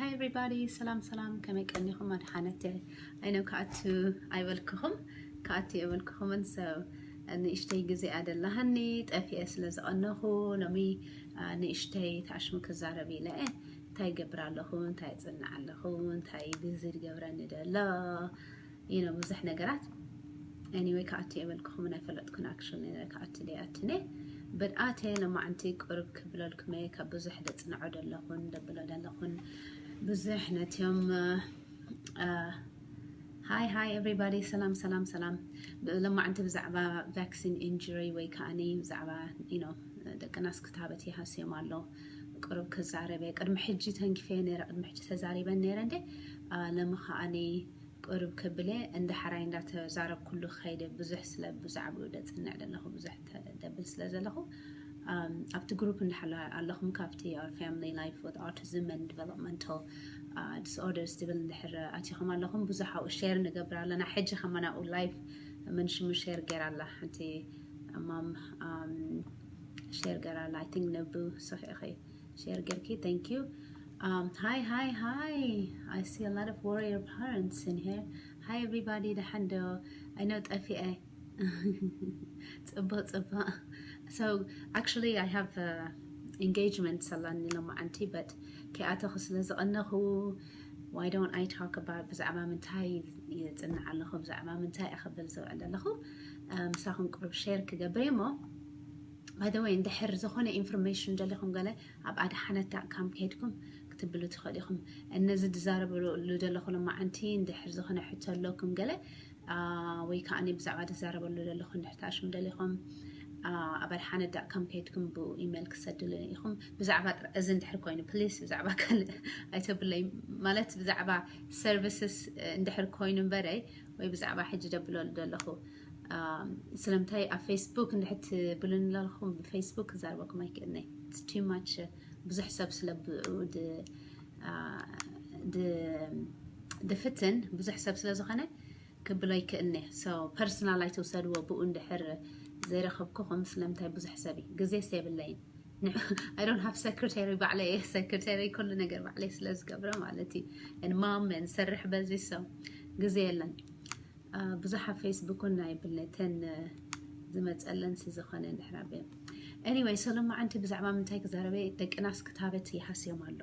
Everybody, ሰላም ሰላም፣ ከመይ ቀኒኹም ኣድሓነተ? ኣይነው ክኣቱ ኣይበልክኹም፣ ክኣቱ ኣይበልክኹምን። So ንእሽተይ ግዜ ኣደላሃኒ ጠፊኤ ስለ ዝቐነኹ ሎሚ ንእሽተይ ታሽሙ ክዛረብ ኢለ እየ። እንታይ ይገብር ኣለኹ፣ እንታይ ይጽንዕ ኣለኹ፣ እንታይ ቢዚ ዝገብረኒ ደሎ ኢነ ብዙሕ ነገራት። Anyway ክኣቱ የበልክኹምን ኣይፈለጥኩን። Actually ክኣቱ ደይኣትነ በድኣተ ለማዓንቲ ቅርብ ክብለልኩመ ካብ ብዙሕ ደጽንዖ ደለኹን ደብሎ ደለኹን ብዙሕ ነትዮም። Hi hi everybody፣ ሰላም ሰላም ሰላም። ለማዓንቲ ብዛዕባ vaccine injury ወይ ከዓኒ ብዛዕባ you know ደቂ ናስ ክታበት ይሃስዮም ኣሎ። ቅርብ ክዛረበ ቅድሚ ሕጂ ተንኪፈ ነረ፣ ቅድሚ ሕጂ ተዛሪበን ነረ እንደ ለምኸኣኒ ቅርብ ክብለ እንደ ሓራይ እንዳተዛረብ ኩሉ ኸይደ ብዙሕ ስለ ብዛዕባኡ ደጽንዕ ደለኹ ብዙሕ ደብል ስለ ዘለኹ ኣብቲ ግሩፕ እንድሓላ ኣለኹም ካብቲ our family life with autism and developmental disorders ትብል እንድሕር ኣቲኹም ኣለኹም ብዙሕ ኣብኡ ሼር ንገብር ኣለና። ሕጂ ከማናኡ ላይፍ ምን ሽሙ ሼር ገይራ ኣላ ሓንቲ ማም ሼር ገይራ ኣላ። I think ነቡ ስኺ ኢኺ ሼር ጌርኪ። Thank you. Hi hi hi, I see a lot of warrior parents in here. Hi everybody. ደሓን ዶ? ኣይነው ጠፊአ። ጽቡቕ ጽቡቕ። So actually I have engagement ሰላኒ ሎማዓንቲ but ከይኣተኹ ስለ ዝቐነኹ why don't I talk about ብዛዕባ ምንታይ ይጽንዕ ኣለኹ፣ ብዛዕባ ምንታይ እኽብል ዝውዕል ኣለኹ። ምሳኹም ቅሩብ ሼር ክገብር እሞ by the way እንድሕር ዝኾነ ኢንፎርሜሽን ደሊኹም ገለ ኣብ ኣድሓነት ዳት ካም ከይድኩም ክትብሉ ትኽእሉ ኢኹም። እነዚ ዝዛረበሉ ዘለኹ ሎማዓንቲ እንድሕር ዝኾነ ሕቶ ኣለኩም ገለ ወይ ከዓ ብዛዕባ ዝዛረበሉ ዘለኹ እንድሕር ትኣሽሙ ደሊኹም ኣብ ኣድሓነት ዳት ካም ከይድኩም ብኢሜል ክሰድሉ ኢኹም። ብዛዕባ እዚ እንድሕር ኮይኑ ፕሊስ ብዛዕባ ካልእ ኣይተብለይ፣ ማለት ብዛዕባ ሰርቪስስ እንድሕር ኮይኑ እምበረይ ወይ ብዛዕባ ሕጂ ደብለሉ ዘለኹ ስለምንታይ ኣብ ፌስቡክ እንድሕር ትብሉኒ ዘለኹም ብፌስቡክ ክዛረበኩም ኣይክእልነ። Too much ብዙሕ ሰብ ስለ ድፍትን ብዙሕ ሰብ ስለ ዝኾነ ክብሎ ኣይክእልነ። So ፐርሰናል ኣይትውሰድዎ። ብኡ እንድሕር ዘይረኸብኩኹም ስለምንታይ ብዙሕ ሰብ እዩ ግዜስ የብለይን። I don't have secretary ባዕለይ እየ secretary ኩሉ ነገር ባዕለይ ስለ ዝገብረ ማለት እዩ። And mom and ሰርሕ በዚ so ግዜ የለን። ብዙሕ ኣብ ፌስቡክ እውን ኣይብልነ ተን ዝመፀለን ሲ ዝኾነ እንድሕር ኣበ Anyway so ሎማዓንቲ ብዛዕባ ምንታይ ክዛረበ ደቂ ናስ ክታበት ይሃስዮም ኣሎ።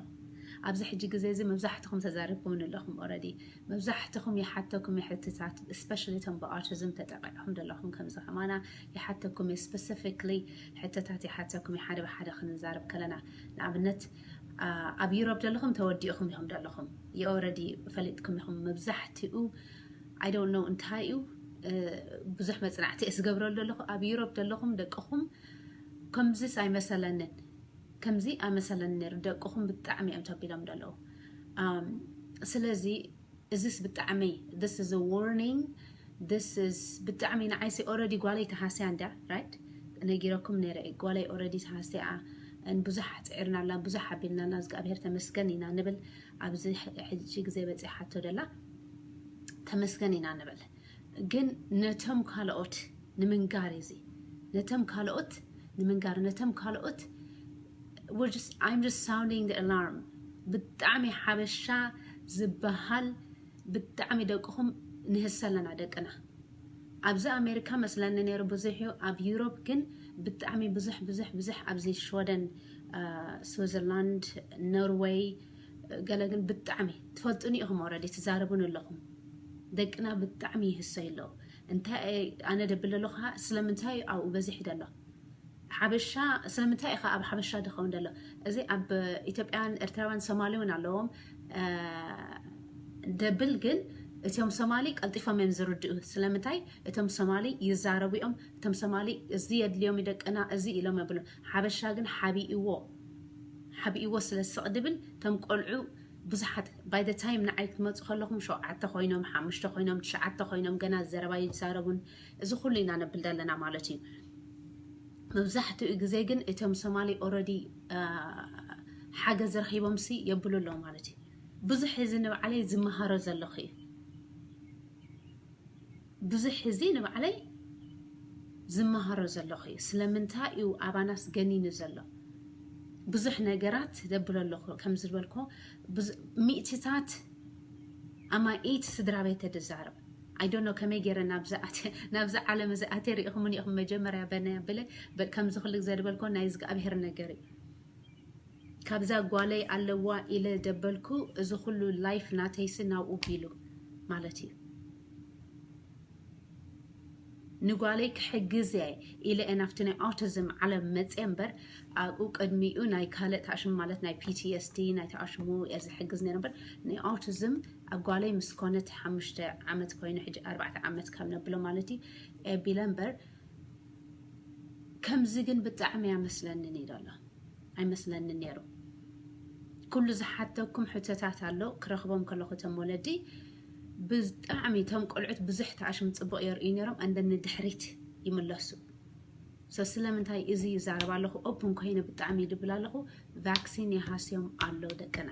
ኣብዚ ሕጂ ግዜ እዚ መብዛሕትኹም ተዛሪብኩምን ኣለኹም already። መብዛሕትኹም ይሓተኩም ሕትታት especially እቶም ብኣውቲዝም ተጠቂዕኹም ዘለኹም ከምዚ ከማና ይሓተኩም እዩ። Specifically ሕትታት ይሓተኩም እዩ። ሓደ ብሓደ ክንዛረብ ከለና ንኣብነት ኣብ ዩሮፕ ዘለኹም ተወዲእኹም ኢኹም ዘለኹም። You already ፈሊጥኩም ኢኹም። መብዛሕትኡ I don't know እንታይ እዩ ብዙሕ መፅናዕቲ እየ ዝገብረሉ ዘለኹ። ኣብ ዩሮፕ ዘለኹም ደቅኹም ከምዚስ ኣይመሰለንን፣ ከምዚ ኣይመሰለንን ነይሩ። ደቅኹም ብጣዕሚ እዮም ተቢሎም ዘለዉ። ስለዚ እዚስ ብጣዕሚ this is a warning። This is ብጣዕሚ ንዓይሲ already ጓለይ ተሃስያ እንድያ right ነጊረኩም ነይረ። ጓለይ already ተሃስያ and ብዙሕ ኣፅዒርናላ ብዙሕ ኣቢልናላ እግዚኣብሔር ተመስገን ኢና ንብል። ኣብዚ ሕጂ ግዜ በፂሓቶ ደላ ተመስገን ኢና ንብል። ግን ነቶም ካልኦት ንምንጋር እዚ ነቶም ካልኦት ንምንጋር ነቶም ካልኦት I'm just sounding the alarm። ብጣዕሚ ሓበሻ ዝበሃል ብጣዕሚ ደቅኹም ንህሰ ኣለና ደቅና። ኣብዚ ኣሜሪካ መስለኒ ነይሩ ብዙሕ እዩ። ኣብ ዩሮፕ ግን ብጣዕሚ ብዙሕ ብዙሕ ብዙሕ ኣብዚ ሽወደን፣ ስዊዘርላንድ፣ ኖርወይ ገለ ግን ብጣዕሚ ትፈልጡኒ ኢኹም already ትዛረቡን ኣለኹም። ደቅና ብጣዕሚ ይህሰዩ ኣለዉ። እንታይ ኣነ ደብል ኣለኹ ከዓ ስለምንታይ ኣብኡ በዚሕ ደሎ ሓበሻ ስለምንታይ ኢኻ ኣብ ሓበሻ ድኸውን ደሎ? እዚ ኣብ ኢትዮጵያን ኤርትራውያን ሶማሊ እውን ኣለዎም ደብል ግን እቲኦም ሶማሊ ቀልጢፎም እዮም ዝርድኡ። ስለምንታይ እቶም ሶማሊ ይዛረቡ እዮም። እቶም ሶማሊ እዚ የድልዮም ደቅና እዚ ኢሎም የብሉ። ሓበሻ ግን ሓቢእዎ ሓቢእዎ ስለ ስቕ ድብል እቶም ቆልዑ ብዙሓት by the time ንዓይ ክትመፁ ከለኹም ሸውዓተ ኮይኖም ሓሙሽተ ኮይኖም ትሽዓተ ኮይኖም ገና ዘረባ ይዛረቡን እዚ ኩሉ ኢና ነብል ዘለና ማለት እዩ። መብዛሕትኡ ግዜ ግን እቶም ሶማሊ already ሓገዝ ረኺቦም ሲ የብሉ ኣለዉ ማለት እዩ። ብዙሕ እዚ ንባዕለይ ዝመሃሮ ዘለኹ እዩ። ብዙሕ እዚ ንባዕለይ ዝመሃሮ ዘለኹ እዩ። ስለምንታይ እዩ ኣባናስ ገኒኑ ዘሎ? ብዙሕ ነገራት ደብሎ ኣለኹ። ከም ዝበልኮ ሚእትታት ኣማኢት ስድራ ቤት ተደዛረብ። I don't know ከመይ ገይረ ናብዚ ዓለም እዚ ኣተ ሪኢኹምኒ ኢኹም። መጀመርያ በናይ ኣበለ በል ከምዚ ኩሉ ግዜ ዝበልኮ ናይ እግዚኣብሔር ነገር እዩ። ካብዛ ጓለይ ኣለዋ ኢለ ደበልኩ። እዚ ኩሉ ላይፍ ናተይሲ ናብኡ ቢሉ ማለት እዩ። ንጓለይ ክሕግዝ እየ ኢለ እየ ናብቲ ናይ ኦቲዝም ዓለም መፅየ እምበር ኣብኡ ቅድሚኡ ናይ ካልእ ተኣሽሙ ማለት ናይ PTSD ናይ ተኣሽሙ እየ ዝሕግዝ ነይረ እምበር ናይ ኦቲዝም ኣብ ጓለይ ምስ ኮነት ሓሙሽተ ዓመት ኮይኑ ሕጂ ኣርባዕተ ዓመት ካብ ነብሎ ማለት እዩ ቢለ እምበር ከምዚ ግን ብጣዕሚ እያ መስለኒ ነይሩ ኣሎ ኣይመስለኒ ነይሩ። ኩሉ ዝሓተኩም ሕቶታት ኣሎ ክረኽቦም ከለኹ እቶም ወለዲ ብጣዕሚ እቶም ቆልዑት ብዙሕ ተኣሽም ፅቡቕ የርእዩ ነይሮም and then ንድሕሪት ይምለሱ። ስለምንታይ እዚ ይዛረብ ኣለኹ ኦፕን ኮይነ ብጣዕሚ ይድብል ኣለኹ። ቫክሲን ይሃስዮም ኣሎ ደቅና።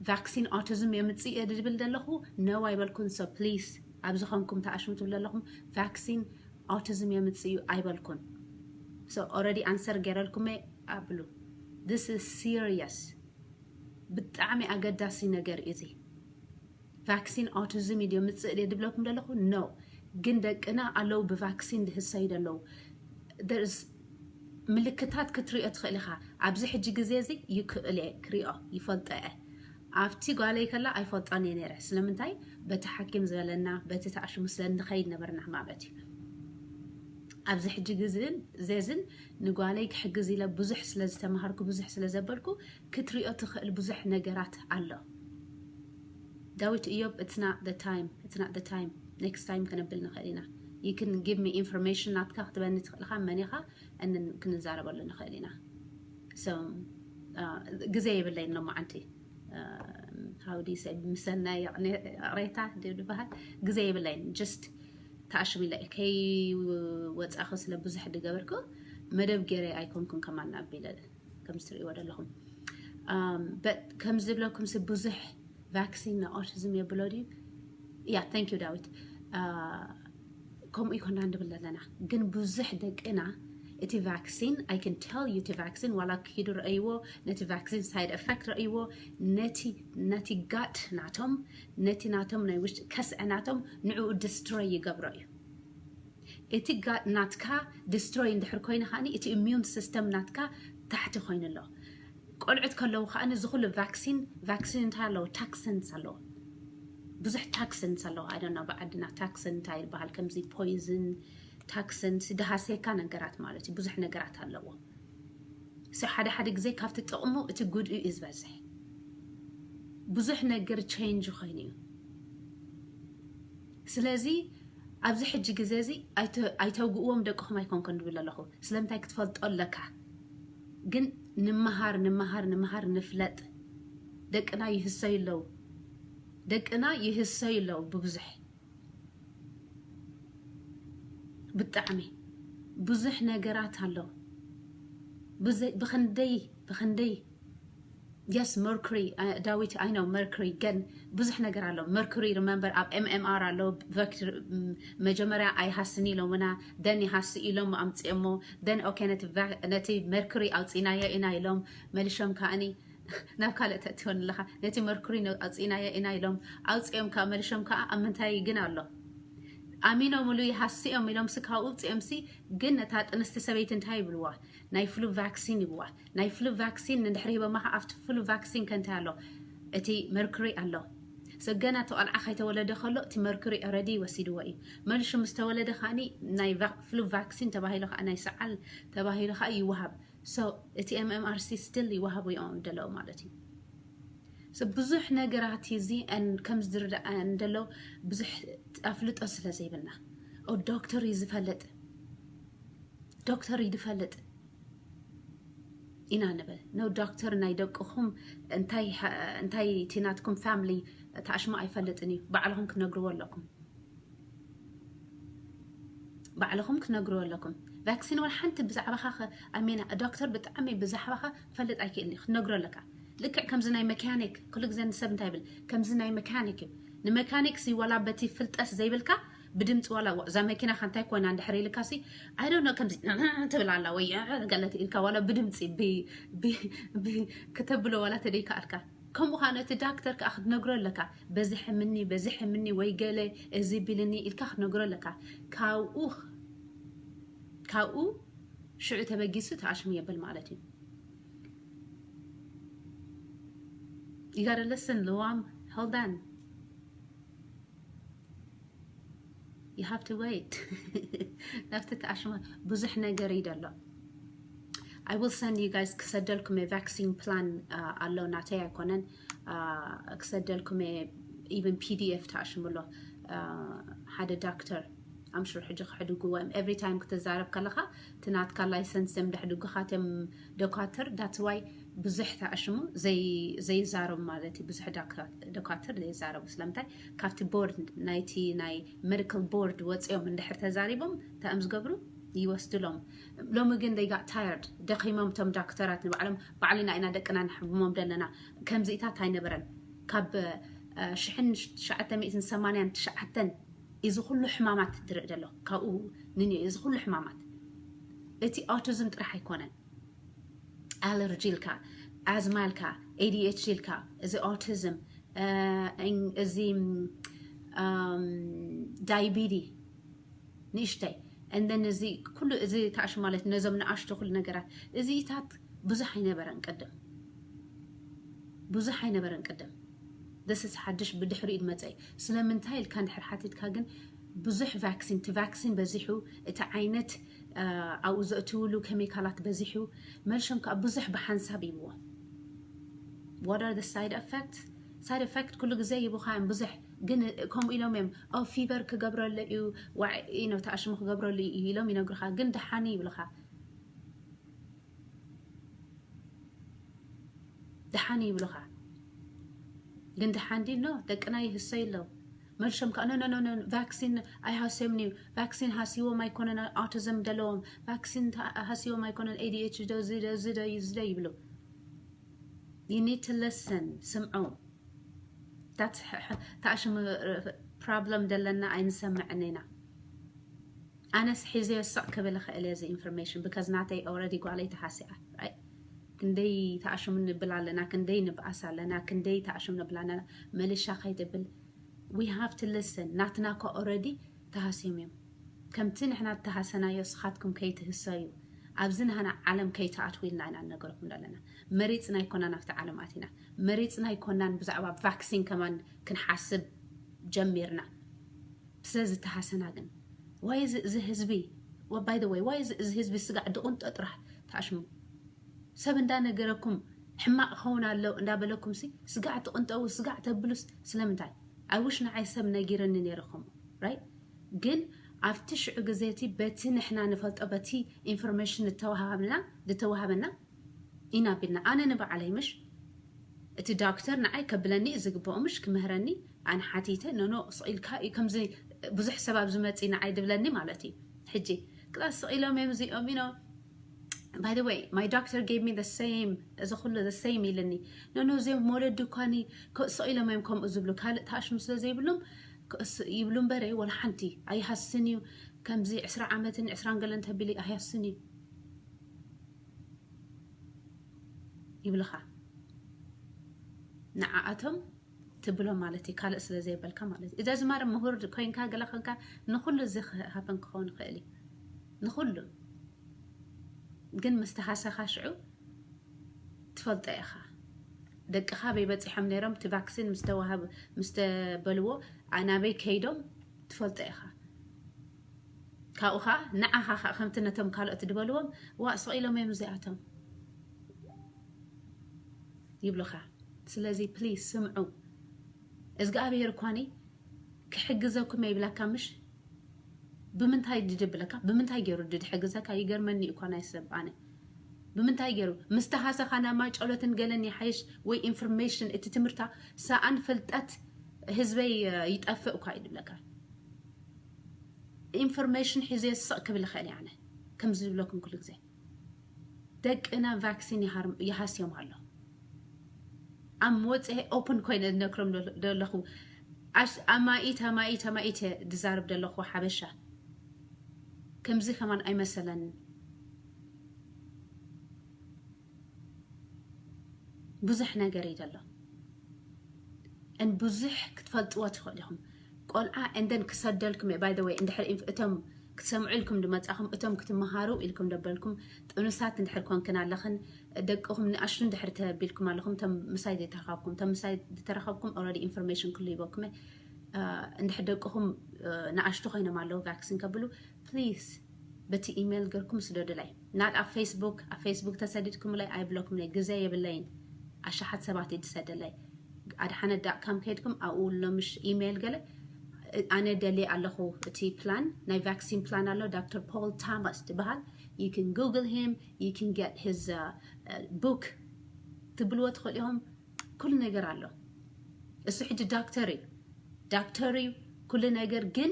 ቫክሲን ኦቲዝም የምፅእ እየ ድብል ዘለኹ ነው ኣይበልኩን። So please ኣብዚ ኸንኩም ተኣሽሙ ትብል ዘለኹም ቫክሲን ኦቲዝም የምፅእ እዩ ኣይበልኩን። So already ኣንሰር ገይረልኩም እየ ኣብሉ። This is serious። ብጣዕሚ ኣገዳሲ ነገር እዚ። ቫክሲን ኦቲዝም እዩ ድምፅእ ድብለኩም ዘለኹ ነው። ግን ደቅና ኣለዉ ብቫክሲን ድህሰዩ ዘለዉ ምልክታት ክትሪኦ ትኽእል ኢኻ። ኣብዚ ሕጂ ግዜ እዚ ይክእል እየ ክሪኦ ይፈልጦ እየ። ኣብቲ ጓለይ ከላ ኣይፈልጦን እየ ነይረ። ስለምንታይ በቲ ሓኪም ዝበለና በቲ ተኣሽሙ ስለ ንኸይድ ነበርና ማለት እዩ። ኣብዚ ሕጂ ግዜ ዝን ንጓለይ ክሕግዝ ኢለ ብዙሕ ስለ ዝተምሃርኩ ብዙሕ ስለ ዘበልኩ ክትሪኦ ትኽእል ብዙሕ ነገራት ኣሎ። ዳዊት እዮብ it's not the time it's not the time next time ከነብል ንኽእል ኢና። You can give me information ናትካ ክትበኒ ትኽእልካ መን ኢኻ እንን ክንዛረበሉ ንኽእል ኢና። So ግዜ የብለይን ሎማዓንቲ። How do you say ምሰናይ ይቕሬታ ድበሃል ግዜ የብለይን። Just ተኣሽሚለ ከይወፃኹ ስለ ብዙሕ ድገበርኩ መደብ ገይረ ኣይኮንኩን ከማን ኣቢለ ከምዚ ትርእይዎ ዘለኹም። But ከም ዝብለኩም ሲ ብዙሕ ቫክሲን ንኦቲዝም የብሎ ድዩ? Yeah thank you ዳዊት። ከምኡ ይኮና ንብል ኣለና ግን ብዙሕ ደቅና እቲ ቫክሲን I can tell you እቲ ቫክሲን ዋላ ክኪዱ ረእይዎ ነቲ ቫክሲን side effect ረእይዎ ነቲ ነቲ gut ናቶም ነቲ ናቶም ናይ ውሽጢ ከስዐ ናቶም ንዕኡ destroy ይገብሮ እዩ። እቲ gut ናትካ destroy እንድሕር ኮይኑ ከዓኒ እቲ immune system ናትካ ታሕቲ ኮይኑ ኣሎ። ቆልዑት ከለዉ ከዓኒ እዚ ኩሉ ቫክሲን ቫክሲን እንታይ ኣለዎ toxins ኣለዎ። ብዙሕ toxins ኣለዎ። I don't know ብዓድና toxin እንታይ ይበሃል ከምዚ poison toxins ድሃስየካ ነገራት ማለት እዩ። ብዙሕ ነገራት ኣለዎ። So ሓደ ሓደ ግዜ ካብቲ ጥቕሙ እቲ ጉድኡ እዩ ዝበዝሕ። ብዙሕ ነገር change ኮይኑ እዩ። ስለዚ ኣብዚ ሕጂ ግዜ እዚ ኣይተ- ኣይተውግእዎም ደቅኹም ኣይኮንኩን ድብል ኣለኹ። ስለምንታይ ክትፈልጦ ኣለካ። ግን ንምሃር ንምሃር ንምሃር ንፍለጥ። ደቅና ይህሰዩ ኣለዉ። ደቅና ይህሰዩ ኣለዉ ብብዙሕ ብጣዕሚ ብዙሕ ነገራት ኣሎ። ብዘይ- ብኽንደይ ብኽንደይ yes mercury ዳዊት I know mercury ግን ብዙሕ ነገር ኣሎ። Mercury remember ኣብ MMR ኣሎ። መጀመርያ ኣይሃስን ኢሎምና then ይሃስ ኢሎም ኣምፅኦሞ then okay ነቲ mercury ኣውፂናዮ ኢና ኢሎም መሊሾም ከዓኒ ናብ ካልእ ተእትወን ኣለኻ። ነቲ mercury ኣውፂናዮ ኢና ኢሎም ኣውፅኦም ከዓ መሊሾም ከዓ ኣብ ምንታይ ግን ኣሎ ኣሚኖምሉ ይሃስኦም ኢሎም ሲ ካብኡ ውፅኦም ሲ ግን ነታ ጥንስቲ ሰበይቲ እንታይ ይብልዋ ናይ flu vaccine ይብዋ። ናይ flu vaccine ንድሕሪ ሂቦማ ከዓ ኣብቲ flu vaccine ከ እንታይ ኣሎ እቲ mercury ኣሎ። So ገና እቲ ቆልዓ ከይተወለደ ከሎ እቲ mercury already ወሲድዎ እዩ። መሊሹ ምስ ተወለደ ከዓኒ ናይ flu vaccine ተባሂሉ ከዓ ናይ ሰዓል ተባሂሉ ከዓ ይወሃብ። So እቲ MMR ሲ still ይወሃቡ እዮም ደለው ማለት እዩ። So ብዙሕ ነገራት እዚ ከም ዝርዳእ እንደለው ብዙሕ ኣፍልጦ ስለ ዘይብልና ዶክተር እዩ ዝፈልጥ ዶክተር እዩ ዝፈልጥ ኢና ንብል። No doctor ናይ ደቅኹም እንታይ እንታይ እቲ ናትኩም family ተኣሽሞ ኣይፈልጥን እዩ። ባዕልኹም ክትነግርዎ ኣለኩም። ባዕልኹም ክትነግርዎ ኣለኩም። ቫክሲን ወላ ሓንቲ ብዛዕባኻ ኣሜና ዶክተር ብጣዕሚ ብዛዕባኻ ክፈልጥ ኣይክእልን እዩ ክትነግሮ ኣለካ። ልክዕ ከምዚ ናይ መካኒክ ኩሉ ግዜ ንሰብ እንታይ ይብል ከምዚ ናይ መካኒክ እዩ። ንመካኒክ ሲ ወላ በቲ ፍልጠት ዘይብልካ ብድምፂ ዋላ እዛ መኪና ከንታይ ኮይና እንድሕር ኢልካ ሲ I don't know ከምዚ ትብል ኣላ ወይ ገለት ኢልካ ዋላ ብድምፂ ብ- ብ- ብ- ከተብሎ ዋላ ተደይከኣልካ። ከምኡ ከዓ ነቲ ዳክተር ከዓ ክትነግሮ ኣለካ። በዚ ሕምኒ በዚ ሕምኒ ወይ ገለ እዚ ቢልኒ ኢልካ ክትነግሮ ኣለካ። ካብኡ ካብኡ ሽዑ ተበጊሱ ተኣሽሙ የብል ማለት እዩ። You gotta listen, Luam. Hold on. You have to wait. ናብቲ ተኣሽሙ ብዙሕ ነገር እዩ ዘሎ። I will send you guys ክሰደልኩም የ vaccine plan ኣሎ ናተይ ኣይኮነን ክሰደልኩም የ even P D F ተኣሽሙ ኣሎ ሓደ ዳክተር I'm sure ሕጂ ክሕድግዎ እዮም every time ክትዛረብ ከለኻ እቲ ናትካ license እዮም ደሕድጉኻ እዮም ደኳትር that's why ብዙሕ ተኣሽሙ ዘይዛረቡ ማለት እዩ ብዙሕ ደኳትር ዘይዛረቡ ስለምንታይ ካብቲ board ናይቲ ናይ medical board ወፂኦም እንድሕር ተዛሪቦም እንታይ እዮም ዝገብሩ ይወስድሎም ሎሚ ግን they got tired ደኺሞም እቶም ዳክተራት ንባዕሎም ባዕልና ኢና ደቅና ንሕብሞም ዘለና ከምዚኢታት ኣይነበረን ካብ ሽሕን ትሽዓተ ሚእትን ሰማንያን ትሽዓተን እዚ ኩሉ ሕማማት ዝርኢ ዘሎ ካብኡ ንንዮ እዚ ኩሉ ሕማማት እቲ autism ጥራሕ ኣይኮነን allergy ኢልካ asthma ኢልካ A D H D ኢልካ እዚ autism እዚ diabetes ንእሽተይ and then እዚ ኩሉ እዚ ተኣሽ ማለት ነዞም ንኣሽቱ ኩሉ ነገራት እዚታት ብዙሕ ኣይነበረን ቅድም ብዙሕ ኣይነበረን ቅድም this is ሓድሽ ብድሕሪኡ ዝመፀ እዩ ስለምንታይ ኢልካ እንድሕር ሓቲትካ ግን ብዙሕ vaccine እቲ vaccine በዚሑ እቲ ዓይነት ኣብኡ ዘእትውሉ ኬሚካላት በዚሑ መልሾም ከዓ ብዙሕ ብሓንሳብ ይብዎ what are the side effects side effect ኩሉ ግዜ ይብኻ እዮም ብዙሕ ግን ከምኡ ኢሎም እዮም ኦ fever ክገብረሉ እዩ ዋዒ ነው ተኣሽሙ ክገብረሉ እዩ ኢሎም ይነግሩኻ ግን ደሓኒ ይብልኻ ደሓኒ ይብሉኻ ግን ደሓን ዲ no ደቅና ይህሰዩ ኣለዉ መልሶም ከዓ no no no no vaccine ኣይሃስዮምን እዩ vaccine ሃስይዎም ኣይኮነን autism ዘለዎም vaccine ሃስይዎም ኣይኮነን A D H D እዚ ዶ እዚ ዶ ይብሉ you need to listen ስምዑ ተኣሽሙ problem ዘለና ኣይንሰምዕን ኢና ኣነስ ሒዘዮ ስቕ ክብል እኽእል እየ እዚ information because ናተይ already ጓለይ ተሃሲኣ right ክንደይ ተኣሽሙ ንብል ኣለና ክንደይ ንብኣስ ኣለና ክንደይ ተኣሽሙ ንብል ኣለና መሊሻ ከይትብል we have to listen ናትና እኮ already ተሃስዮም እዮም ከምቲ ንሕና እተሃሰናዮ ስኻትኩም ከይትህሰዩ ኣብዚ ናህና ዓለም ከይትኣትዉ ኢልና ኢና ንነገረኩም ዘለና መሪፅና ኣይኮናን ኣብቲ ዓለም ኣቲና መሪፅና ኣይኮናን ብዛዕባ vaccine ከማን ክንሓስብ ጀሚርና ስለዝተሃሰና ግን ዋይ እዚ ህዝቢ by the way ዋይ እዚ ህዝቢ ስጋዕ ድቕንጦ ጥራሕ ተኣሽሙ ሰብ እንዳነገረኩም ሕማቕ ኸውን ኣሎ እንዳበለኩም ሲ ስጋዕ ትቕንጠው ስጋዕ ተብሉስ ስለምንታይ I wish ንዓይ ሰብ ነጊረኒ ነይረ ከምኡ right ግን ኣብቲ ሽዑ ግዜ እቲ በቲ ንሕና ንፈልጦ በቲ information ዝተዋሃብና ዝተዋሃበና ኢና ቢልና ኣነ ንባዕለይ ምሽ እቲ ዳክተር ንዓይ ከብለኒ ዝግብኦ ምሽ ክምህረኒ ኣነ ሓቲተ ኖኖ ስቕ ኢልካ እዩ ከምዚ ብዙሕ ሰብ ኣብ ዝመፅ ንዓይ ድብለኒ ማለት እዩ ሕጂ ክላስ ስቕ ኢሎም እዮም እዚኦም you know by the way my doctor gave me the same እዚ ኩሉ the same ኢልኒ ኖኖ እዚኦም ወለዲ እኳኒ ስቕ ኢሎም እዮም ከምኡ ዝብሉ ካልእ ተኣሽሙ ስለ ዘይብሎም ይብሉ እምበረ ወላ ሓንቲ ኣይሃስን እዩ ከምዚ ዕስራ ዓመትን ዕስራን ገለን ተቢሉ ኣይሃስን እዩ ይብልኻ ንዓኣቶም ትብሎ ማለት እዩ ካልእ ስለ ዘይበልካ ማለት እዩ እዛ ዝማረ ምሁር ኮይንካ ገለ ኮንካ ንኩሉ እዚ ሃፈን ክኸውን ይኽእል እዩ ንኩሉ ግን ምስ ተሃሰኻ ሽዑ ትፈልጦ ኢኻ ደቅኻ በይ በፂሖም ነይሮም እቲ ቫክሲን ምስ ተዋሃብ ምስ ተበልዎ ናበይ ከይዶም ትፈልጦ ኢኻ ካብኡ ከዓ ንዓኻ ከዓ ከምቲ ነቶም ካልኦት ዝበልዎም ዋእ ስቕ ኢሎም እዮም እዚኣቶም ይብሉኻ ስለዚ ፕሊዝ ስምዑ እዝግኣብሄር እኳኒ ክሕግዘኩም ይብላካ ምሽ ብምንታይ ድድብለካ ብምንታይ ገይሩ ድድሕግዘካ ይገርመኒ እኳ ናይ ሰብ ኣነ ብምንታይ ገይሩ ምስ ተሃሰኻ ናብ ማይ ጨሎትን ገለን ይሓይሽ ወይ ኢንፎርሜሽን እቲ ትምህርታ ሰኣን ፍልጠት ህዝበይ ይጠፍእ እኳ ይድብለካ ኢንፎርሜሽን ሒዘ ስቕ ክብል ይኽእል ኣነ ከምዚ ዝብለኩም ኩሉ ግዜ ደቅና ቫክሲን ይሃስዮም ኣሎ ኣብ መወፅኢ ኦፕን ኮይነ ዝነክሮም ዘለኹ ኣሽ ኣማኢት ኣማኢት ኣማኢት እየ ዝዛረብ ዘለኹ ሓበሻ። ከምዚ ከማን ኣይመሰለንን። ብዙሕ ነገር እዩ ዘሎ። እን ብዙሕ ክትፈልጥዎ ትኽእሉ ኢኹም። ቆልዓ እንደን ክሰደልኩም እየ። By the way፣ እንድሕር ኢንፍ-፣ እቶም ክትሰምዑ ኢልኩም ድመጻኹም፣ እቶም ክትመሃሩ ኢልኩም ደበልኩም፣ ጥኑሳት እንድሕር ኮንክን ኣለኽን፣ ደቅኹም ንኣሽቱ እንድሕር ተቢልኩም ኣለኹም፣ እቶም ምሳይ ዘይተረኸብኩም፣ እቶም ምሳይ ዝተረኸብኩም already ኢንፎርሜሽን ክሉ ይበኩም እየ። እ፣ እንድሕር ደቅኹም፣ እ፣ ንኣሽቱ ኮይኖም ኣለዉ ቫክሲን ከብሉ፣ ፕሊዝ በቲ ኢሜይል ገርኩም ስደዱላይ። ናት ኣብ ፌስቡክ፣ ኣብ ፌስቡክ ተሰዲድኩምለይ ኣይብለኩምለይ፣ ግዜ የብለይን። ኣሽሓት ሰባት እዩ ዝሰደለይ። ኣድሓነት ዳት ካም ከይድኩም ኣብኡ ኣሎ ምሽ ኢሜይል ገለ፣ ኣነ ደልየ ኣለኹ እቲ ፕላን፣ ናይ ቫክሲን ፕላን ኣሎ፣ ዶክተር ፖል ታማስ ትበሃል። You can Google him, you can get his, uh, uh, book ትብልዎ ትኽእሉ ኢኹም። ኩሉ ነገር ኣሎ። እሱ ሕጂ ዳክተር እዩ፣ ዳክተር እዩ ኩሉ ነገር፣ ግን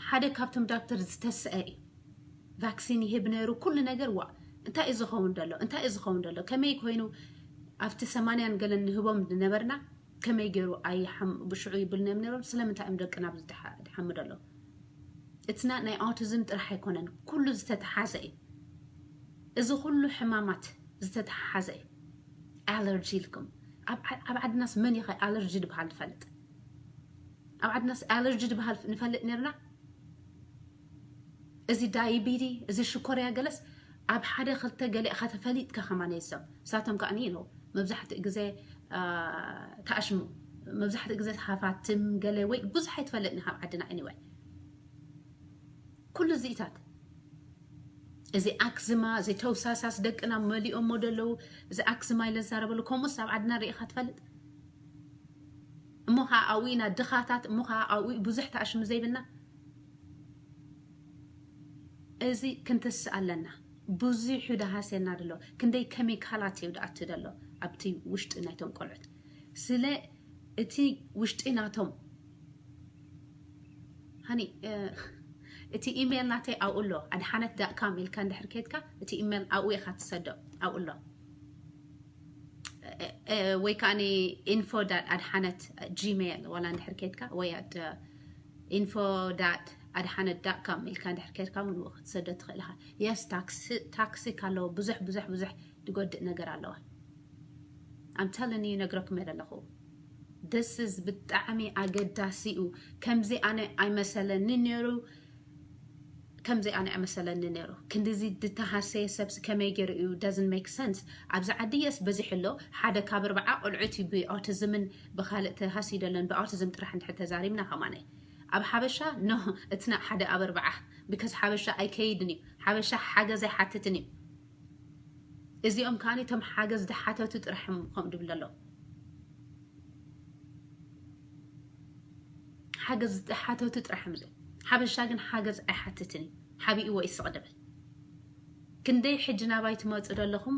ሓደ ካብቶም ዳክተር ዝተስአ እዩ። ቫክሲን ይህብ ነይሩ ኩሉ ነገር። ዋ፣ እንታይ እዩ ዝኸውን ዘሎ? እንታይ እዩ ዝኸውን ዘሎ? ከመይ ኮይኑ ኣብቲ ሰማንያን ገለን ንህቦም ዝነበርና ከመይ ገይሩ ኣይሓም-፣ ብሽዑ ይብልናዮም ነይሮም? ስለምንታይ እዮም ደቅና ኣብዚ ድሓ-፣ ድሓሙ ዘሎ? እትና ናይ ኣውቲዝም ጥራሕ ኣይኮነን፣ ኩሉ ዝተተሓዘ እዩ። እዚ ኩሉ ሕማማት ዝተተሓሓዘ እዩ። ኣለርጂ ኢልኩም ኣብ ዓ-፣ ኣብ ዓድናስ መን ይኸ ኣለርጂ ድበሃል ንፈልጥ? ኣብ ዓድናስ ኣለርጂ ድበሃል ንፈልጥ ነርና? እዚ ዳይቢዲ፣ እዚ ሽኮርያ ገለስ ኣብ ሓደ ክልተ ገለ ኢኻ ተፈሊጥካ ከማን እዮም። ንሳቶም ከኣ ነው መብዛሕትኡ ግዜ፣ አ፣ ተኣሽሙ፣ መብዛሕትኡ ግዜ ሃፋትም ገለ ወይ ብዙሕ ኣይትፈልጥን ካብ ዓድና። Anyway፣ ኩሉ እዚኢታት፣ እዚ ኣክዝማ፣ እዚ ተውሳሳስ ደቅና መሊኦሞ ደለዉ። እዚ ኣክዝማ ኢለ ዝዛረበሉ፣ ከምኡስ ኣብ ዓድና ርኢኻ ትፈልጥ? እሞ ኸዓ ኣብኡ ኢና ድኻታት፣ እሞ ኸዓ ኣብኡ ብዙሕ ተኣሽሙ ዘይብልና። እዚ ክንትስእ ኣለና። ብዙሕ እዩ ደሃስየና ደሎ። ክንደይ ኬሚካላት እዩ ደኣቱ ደሎ ኣብቲ ውሽጢ ናይቶም ቆልዑት። ስለ እቲ ውሽጢ ናቶም፣ ሃኒ፣ እ፣ እቲ ኢሜይል ናተይ ኣብኡ ኣሎ። ኣድሓነት ዳት ካም ኢልካ እንድሕር ከይድካ፣ እቲ ኢሜይል ኣብኡ ኢኻ ትሰዶ። ኣብኡ ኣሎ። እ፣ እ፣ ወይ ከዓኒ ኢንፎ ዳት ኣድሓነት ጂሜይል ዋላ እንድሕር ከይድካ፣ ወይ ኣት ኢንፎ ዳት ኣድሓነት ዳት ካም ኢልካ እንድሕር ከይድካ እውን ብኡ ክትሰዶ ትኽእል ኢኻ። የስ፣ ታክሲ፣ ታክሲ ካለዎ ብዙሕ፣ ብዙሕ፣ ብዙሕ ዝጎድእ ነገር ኣለዋ። I'm telling you፣ ነግረኩም እየ ዘለኹ። This is ብጣዕሚ ኣገዳሲ እዩ። ከምዚ ኣነ ኣይመሰለኒ ነይሩ፣ ከምዚ ኣነ ኣይመሰለኒ ነይሩ። ክንድዚ ዝተሃሰየ ሰብስ ከመይ ገይሩ እዩ? Doesn't make sense። ኣብዚ ዓዲ የስ በዚሑ ኣሎ። ሓደ ካብ ኣርባዓ ቆልዑት እዩ ብኣውቲዝምን ብኻልእ ተሃስዩ ደሎን፣ ብኣውቲዝም ጥራሕ እንድሕር ተዛሪብና ከማነ። ኣብ ሓበሻ፣ ኖ፣ it's not ሓደ ኣብ ኣርባዓ፣ because ሓበሻ ኣይከይድን እዩ። ሓበሻ ሓገዝ ኣይሓትትን እዩ። እዚኦም ከኣ እቶም ሓገዝ ዝሓተቱ ጥራሕ እዮም ከምኡ ድብሉ ኣለዉ። ሓገዝ ዝሓተቱ ጥራሕ እዮም እዚኦም። ሓበሻ ግን ሓገዝ ኣይሓትትን እዩ። ሓቢእዎ እዩ ስቕ ድብል። ክንደይ ሕጂ ናባይ ትመጹ ደለኹም?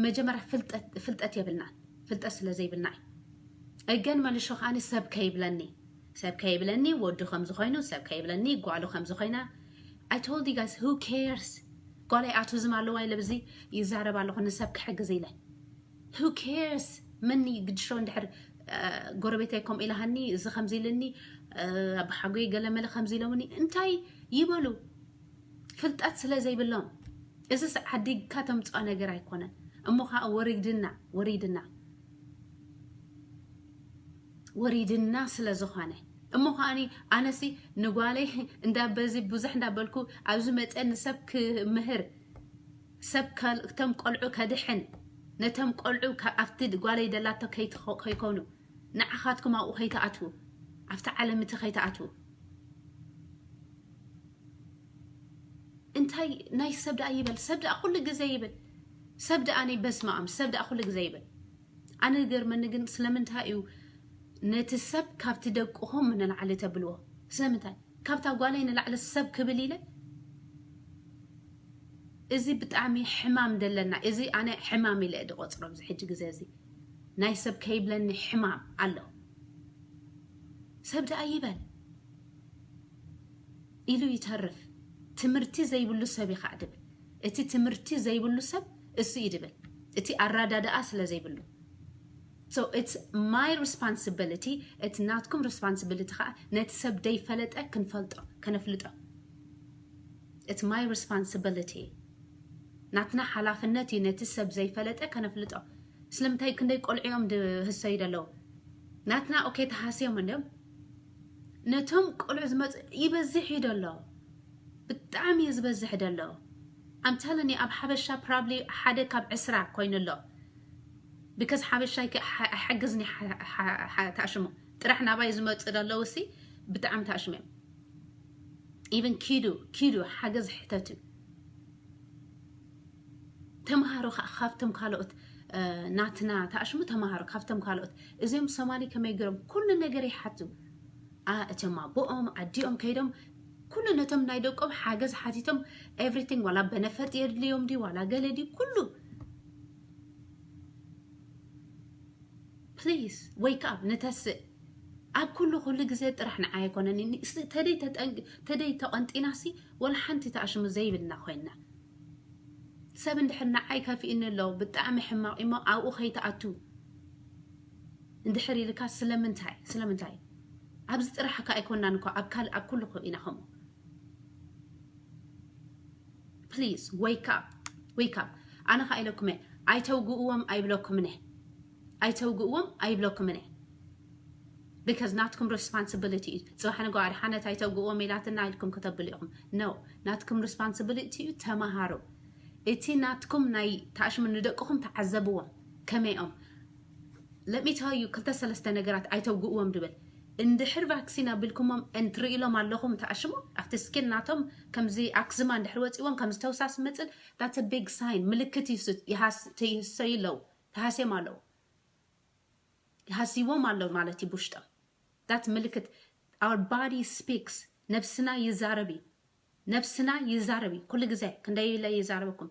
መጀመርያ ፍልጠት፣ ፍልጠት የብልናን። ፍልጠት ስለ ዘይብልና እዩ። እገን መልሾ ከኣ ሰብ ከይብለኒ፣ ሰብ ከይብለኒ፣ ወዱ ከም ዝኾይኑ፣ ሰብ ከይብለኒ፣ ጓሉ ከም ዝኾይና። I told you guys, who cares? ጓለይ ኣውቲዝም ኣለዋ ኢለ ብዚ ይዛረብ ኣለኹ፣ ንሰብ ክሕግዝ ኢለ። Who cares? መን ይግድሾ እንድሕር፣ እ፣ ጎረቤተይ ከምኡ ኢላሃኒ፣ እዚ ከምዚ ኢልኒ፣ እ፣ ኣባሓጎይ ገለ መለ ከምዚ ኢሎምኒ፣ እንታይ ይበሉ? ፍልጠት ስለ ዘይብሎም። እዚስ ዓዲግካ ተምጽኦ ነገር ኣይኮነን። እሞ ኸኣ ወሪድና፣ ወሪድና፣ ወሪድና ስለ ዝኾነ። እሞ ኸኣኒ ኣነሲ ንጓለይ እንዳ በዚ ብዙሕ እንዳበልኩ ኣብዚ መጸ ንሰብ ክምህር፣ ሰብ ከል-፣ እቶም ቆልዑ ከድሕን፣ ነቶም ቆልዑ ካብ ኣብቲ ጓለይ ደላቶ ከይትኸ-፣ ከይኮኑ፣ ንዓኻትኩም ኣብኡ ከይትኣትዉ፣ ኣብቲ ዓለም እቲ ከይትኣትዉ። እንታይ ናይ ሰብ ደኣ ይበል፣ ሰብ ደኣ ኩሉ ግዜ ይብል፣ ሰብ ደኣ ናይ በስመ ኣብ፣ ሰብ ደኣ ኩሉ ግዜ ይብል። ኣነ ዝገርመኒ ግን ስለምንታይ እዩ ነቲ ሰብ ካብቲ ደቅኹም ንላዕሊ ተብልዎ? ስለምንታይ? ካብታ ጓለይ ንላዕሊ ሰብ ክብል ኢለ? እዚ ብጣዕሚ ሕማም ደለና፣ እዚ ኣነ ሕማም ኢለ እየ ዝቖጽሮ ኣብዚ ሕጂ ግዜ እዚ። ናይ ሰብ ከይብለኒ ሕማም ኣሎ። ሰብ ደኣ ይበል ኢሉ ይተርፍ። ትምህርቲ ዘይብሉ ሰብ እዩ ኸዓ ድብል። እቲ ትምህርቲ ዘይብሉ ሰብ እሱ እዩ ድብል። እቲ ኣረዳድኣ ስለ ዘይብሉ። So it's my responsibility, it's ናትኩም responsibility ከዓ ነቲ ሰብ ደይፈለጠ ክንፈልጦ፣ ከነፍልጦ። It's my responsibility። ናትና ሓላፍነት እዩ ነቲ ሰብ ዘይፈለጠ ከነፍልጦ። ስለምንታይ ክንደይ ቆልዑ እዮም ድህሰዩ ደለዉ? ናትና okay ተሃስዮም እንድዮም። ነቶም ቆልዑ ዝመፁ ይበዝሕ እዩ ደሎ። ብጣዕሚ እዩ ዝበዝሕ ደሎ። I'm telling you፣ ኣብ ሓበሻ probably ሓደ ካብ ዕስራ ኮይኑ ኣሎ። Because ሓበሻ ኣይሓግዝኒ። ተኣሽሙ ጥራሕ ናባይ ዝመፁ ደለዉ ሲ ብጣዕሚ ተኣሽሙ እዮም። Even ኪዱ ኪዱ ሓገዝ ሕተቱ። ተምሃሮ ከዓ ካብቶም ካልኦት ናትና ተኣሽሙ ተምሃሮ ካብቶም ካልኦት። እዚኦም ሶማሊ ከመይ ገይሮም ኩሉ ነገር ይሓቱ። እቶም ኣቦኦም ኣዲኦም ከይዶም ኩሉ ነቶም ናይ ደቆም ሓገዝ ሓቲቶም everything፣ ዋላ በነፈጥ የድልዮም ድዩ ዋላ ገለ ድዩ ኩሉ። Please wake up፣ ንተስእ። ኣብ ኩሉ ኩሉ ግዜ ጥራሕ ንዓይ ኣይኮነን። ተደይ ተጠንቅ ተደይ ተቐንጢና ሲ ወላ ሓንቲ ተኣሽሙ ዘይብልና ኮይና። ሰብ እንድሕር ንዓይ ከፊእኒ ኣሎ ብጣዕሚ ሕማቕ እሞ ኣብኡ ከይትኣቱ እንድሕር ኢልካ ስለምንታይ ስለምንታይ? ኣብዚ ጥራሕ እካ ኣይኮናን እኮ ኣብ ካልእ ኣብ ኩሉ ኢና ከምኡ። Please wake up, wake up። ኣነ ካ ኢለኩም እየ ኣይተውግእዎም ኣይብለኩምን እየ። ኣይተውግእዎም ኣይብለኩምን እየ። Because ናትኩም responsibility እዩ። ፅባሕ ንግሆ ኣድሓነት ኣይተውግእዎም ኢላትና ኢልኩም ከተብሉ ኢኹም። No፣ ናትኩም responsibility እዩ። ተማሃሩ። እቲ ናትኩም ናይ ተኣሽሙ ንደቅኹም ተዓዘብዎም ከመይኦም። Let me tell you ክልተ ሰለስተ ነገራት ኣይተውግእዎም ድብል። እንድሕር ቫክሲን ኣቢልኩሞም እንትርእሎም ኣለኹም ተኣሽሙ ኣብቲ ስኪን ናቶም ከምዚ ኣክዝማ እንድሕር ወፂዎም ከምዚ ተውሳስ መፅን that's a big sign፣ ምልክት ይህሰዩ ኣለዉ። ተሃስዮም ኣለዉ። ይሃስይዎም ኣለዉ ማለት እዩ ብውሽጦም። That's ምልክት። Our body speaks፣ ነብስና ይዛረብ እዩ። ነብስና ይዛረብ እዩ ኩሉ ግዜ። ክንደይ ኢለ ይዛረበኩም?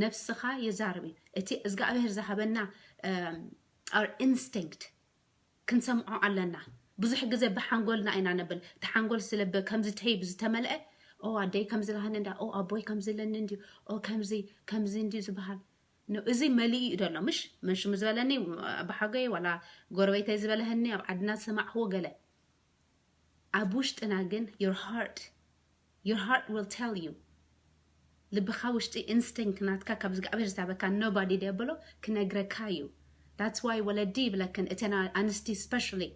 ነብስኻ ይዛረብ እዩ። እቲ እግዚኣብሔር ዝሃበና our instinct ክንሰምዖ ኣለና። ብዙሕ ግዜ ብሓንጎልና ኢና ነብል። እቲ ሓንጎል ስለ ከምዚ ተይብ ዝተመልአ ኦ ኣደይ ከምዚ ለሃኒ እንዳ ኦ ኣቦይ ከምዚ ለኒ እንዲ ኦ ከምዚ ከምዚ እንዲ ዝበሃል እዚ መሊኡ እዩ ደሎ። ምሽ መንሽሙ ዝበለኒ ኣባሓጎይ ዋላ ጎረቤተይ ዝበለህኒ ኣብ ዓድና ዝሰማዕክዎ ገለ ኣብ ውሽጥና ግን your heart your heart will tell you። ልብኻ ውሽጢ instinct ናትካ ካብ እግዚኣብሔር ዝሃበካ nobody ደብሎ ክነግረካ እዩ። That's why ወለዲ ይብለክን እተን ኣንስቲ specially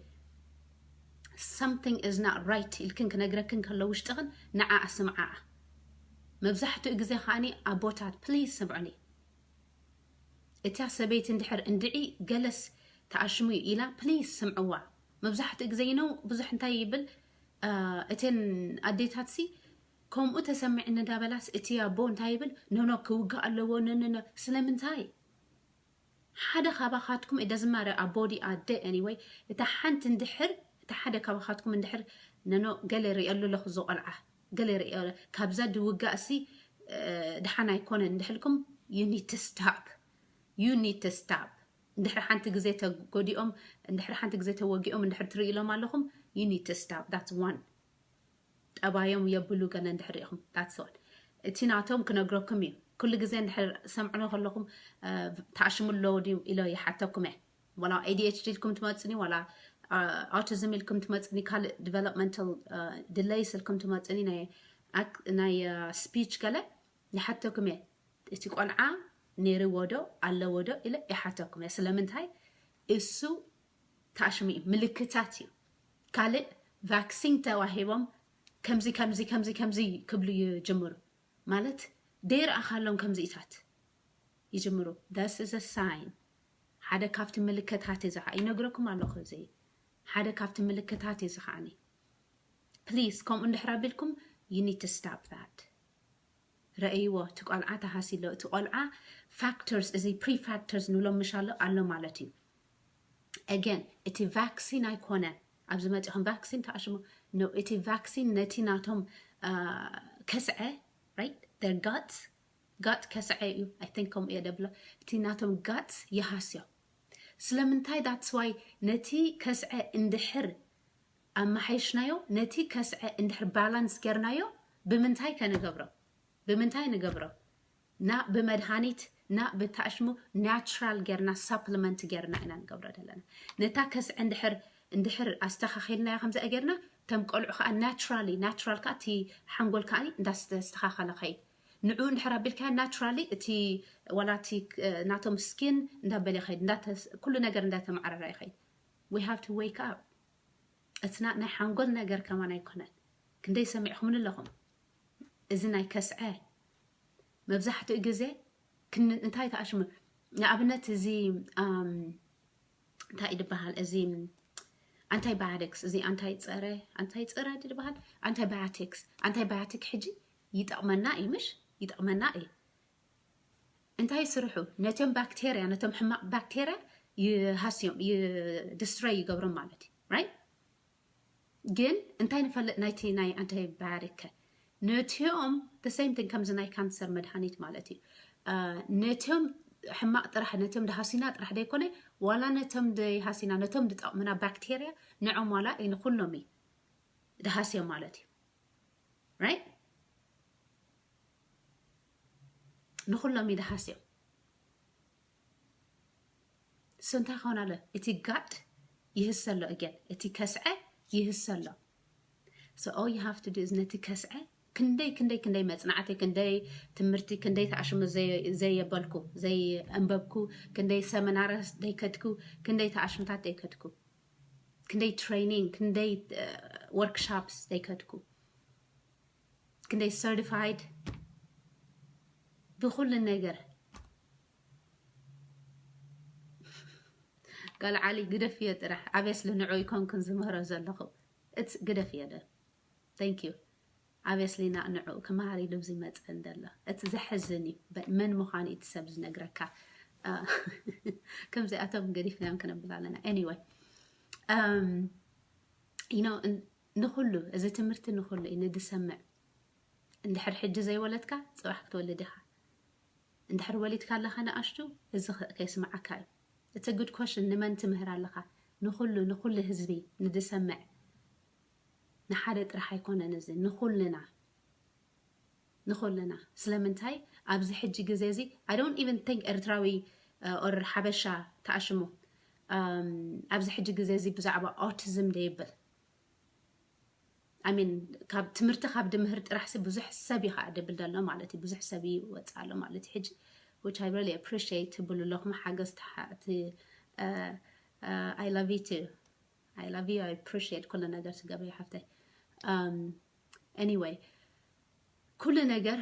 something is not right ኢልክን ክነግረክን ከሎ ውሽጥኽን ንዓ ኣስምዓኣ። መብዛሕትኡ ግዜ ከዓኒ ኣቦታት please ስምዑኒ። እታ ሰበይቲ እንድሕር እንድዒ ገለስ ተኣሽሙ እዩ ኢላ please ስምዕዋ። መብዛሕትኡ ግዜ you know ብዙሕ እንታይ ይብል እተን ኣዴታት ሲ ከምኡ ተሰሚዕኒ እንዳበላስ እቲ ኣቦ እንታይ ይብል no no ክውጋእ ኣለዎ no no no ስለምንታይ? ሓደ ካባኻትኩም it doesn't matter ኣቦ ድዩ ኣደ anyway እታ ሓንቲ እንድሕር እታ ሓደ ካባኻትኩም እንድሕር no no ገለ ይርእየሉ ኣለኹ እዚ ቆልዓ ገለ ይርእየ ካብዛ ድውጋእ ሲ ደሓን ኣይኮነን እንድሕልኩም you need to stop you need to stop። እንድሕር ሓንቲ ግዜ ተጎዲኦም እንድሕር ሓንቲ ግዜ ተወጊኦም እንድሕር ትርእይሎም ኣለኹም you need to stop that's one። ጠባዮም የብሉ ገለ እንድሕር ሪኢኹም that's one። እቲ ናቶም ክነግረኩም እዩ። ኩሉ ግዜ እንድሕር ሰምዕኖ ከለኹም ተኣሽሙ ኣለዎ ድዩ ኢሎ ይሓተኩም እየ። ዋላ A D H D ኢልኩም ትመፅኒ ዋላ autism ኢልኩም ትመፅኒ ካልእ developmental delays ኢልኩም ትመፅኒ ናይ speech ገለ ይሓተኩም እየ። እቲ ቆልዓ ነይርዎ ዶ ኣለዎ ዶ ኢለ ይሓተኩም እየ። ስለምንታይ እሱ ተኣሽሙ እዩ ምልክታት እዩ። ካልእ ቫክሲን ተዋሂቦም ከምዚ ከምዚ ከምዚ ከምዚ ክብሉ ይጅምሩ ማለት ደይረኣኻሎም ከምዚኢታት ይጅምሩ። This is a sign ሓደ ካብቲ ምልክታት እዚ ከዓ ይነግረኩም ኣለኹ እዚ ሓደ ካብቲ ምልክታት እዚ ከዓኒ please ከምኡ እንድሕር ኣቢልኩም you need to stop that። ረእይዎ እቲ ቆልዓ ተሃሲሎ እቲ ቆልዓ factors እዚ pre factors ንብሎም ምሻሎ ኣሎ ማለት እዩ። Again እቲ ቫክሲን ኣይኮነን ኣብዚ መፂኹም ቫክሲን ተኣሽሙ no እቲ ቫክሲን ነቲ ናቶም ከስዐ right their guts gut ከስዐ እዩ I think ከምኡ እየ ደብሎ እቲ ናቶም guts ይሃስዮ። ስለምንታይ that's why ነቲ ከስዐ እንድሕር ኣመሓይሽናዮ ነቲ ከስዐ እንድሕር balance ጌርናዮ ብምንታይ ከንገብሮ ብምንታይ ንገብሮ ና ብመድሃኒት እና ብታሽሙ ናቹራል ጌርና ሳፕሊመንት ጌርና ኢና ንገብሮ ዘለና። ነታ ከስዐ እንድሕር እንድሕር ኣስተኻኺልናዮ ከምዚኣ ጌርና፣ እቶም ቆልዑ ከዓ ናቹራሊ፣ ናቹራል ከዓ እቲ ሓንጎል ከዓ እንዳስተኻኸለ ኸይድ። ንዑ እንድሕር ኣቢልካዮ ናቹራሊ እቲ ዋላ እቲ ናቶም ስኪን እንዳበለ ይኸይድ፣ ኩሉ ነገር እንዳተማዕረረ ይኸይድ። We have to wake up። እትና ናይ ሓንጎል ነገር ከማን ኣይኮነን። ክንደይ ሰሚዕኹምኒ ኣለኹም? እዚ ናይ ከስዐ መብዛሕትኡ ግዜ እንታይ ተኣሽሙ? ንኣብነት እዚ እንታይ ድበሃል? እዚ ኣንታይባዮቲክስ፣ እዚ ኣንታይ ፀረ ኣንታይ ፀረ ድበሃል? ኣንታይባዮቲክስ፣ ኣንታይባዮቲክ ሕጂ ይጠቕመና እዩ፣ ምሽ ይጠቕመና እዩ። እንታይ ስርሑ? ነቶም ባክቴርያ፣ ነቶም ሕማቕ ባክቴርያ ይሃስዮም፣ ዲስትሮይ ይገብሮም ማለት እዩ። ራይት? ግን እንታይ ንፈልጥ ናይቲ ናይ ኣንታይባዮቲክ ከ? ነቲኦም the same thing ከምዚ ናይ ካንሰር መድሃኒት ማለት እዩ። ነቲኦም ሕማቕ ጥራሕ፣ ነቶም ድሃሲና ጥራሕ ደይኮነ፣ ዋላ ነቶም ደይሃሲና፣ ነቶም ድጠቕምና ባክቴርያ ንዖም ዋላ ንኩሎም እዩ ድሃስዮም ማለት እዩ። ራይት? ንኩሎም እዩ ድሃስዮም። So እንታይ ክኸውን ኣሎ? እቲ ጋድ ይህሰ ኣሎ፣ እገን እቲ ከስዐ ይህሰ ኣሎ። So all you have to do is ነቲ ከስዐ ክንደይ ክንደይ ክንደይ መጽናዕቲ፣ ክንደይ ትምህርቲ፣ ክንደይ ተኣሽሙ ዘየበልኩ፣ ዘየንበብኩ፣ ክንደይ ሰሚናርስ ደይከድኩ፣ ክንደይ ተኣሽምታት ደይከድኩ፣ ክንደይ ትሬኒንግ፣ ክንደይ ወርክሾፕስ ደይከድኩ፣ ክንደይ ሰርቲፋይድ ብኩሉ ነገር። ጋል ዓሊ ግደፍዮ ጥራሕ። ኣቤስሊ ንዑ ይኮንክን ዝምህሮ ዘለኹ። እቲ ግደፍዮ ደ። Thank you። ኣቤስሊ ና ንዑ ክመሃር ኢሉ ኣብዚ መጸ እንደሎ። እቲ ዘሕዝን እዩ። መን ምዃኑ እቲ ሰብ ዝነግረካ። ከምዚኣቶም ገዲፍናዮም ክነብል ኣለና። Anyway፣ you know፣ ንኹሉ እዚ ትምህርቲ ንኹሉ እዩ ንድሰምዕ። እንድሕር ሕጂ ዘይወለድካ ጽባሕ ክትወልድ ኢኻ። እንድሕር ወሊድካ ኣለኻ ንኣሽቱ፣ እዚ ከይስምዓካ እዩ። እቲ good question፣ ንመን ትምህር ኣለኻ? ንኹሉ፣ ንኹሉ ህዝቢ ንድሰምዕ። ንሓደ ጥራሕ ኣይኮነን እዚ፣ ንኹልና፣ ንኹልና። ስለምንታይ ኣብዚ ሕጂ ግዜ እዚ I don't even think ኤርትራዊ or ሓበሻ ተኣሽሙ ኣብዚ ሕጂ ግዜ እዚ ብዛዕባ ኦቲዝም ደይብል። I mean፣ ካብ ትምህርቲ ካብ ድምህር ጥራሕ ሲ ብዙሕ ሰብ እዩ ከዓ ድብል ዘሎ ማለት እዩ። ብዙሕ ሰብ እዩ ወፅእ ኣሎ ማለት እዩ። ሕጂ which I really appreciate ትብሉ ኣለኹም ሓገዝ I love you too. I love you. I appreciate ኩሉ ነገር ትገብሪ ሓፍተይ። Anyway፣ ኩሉ ነገር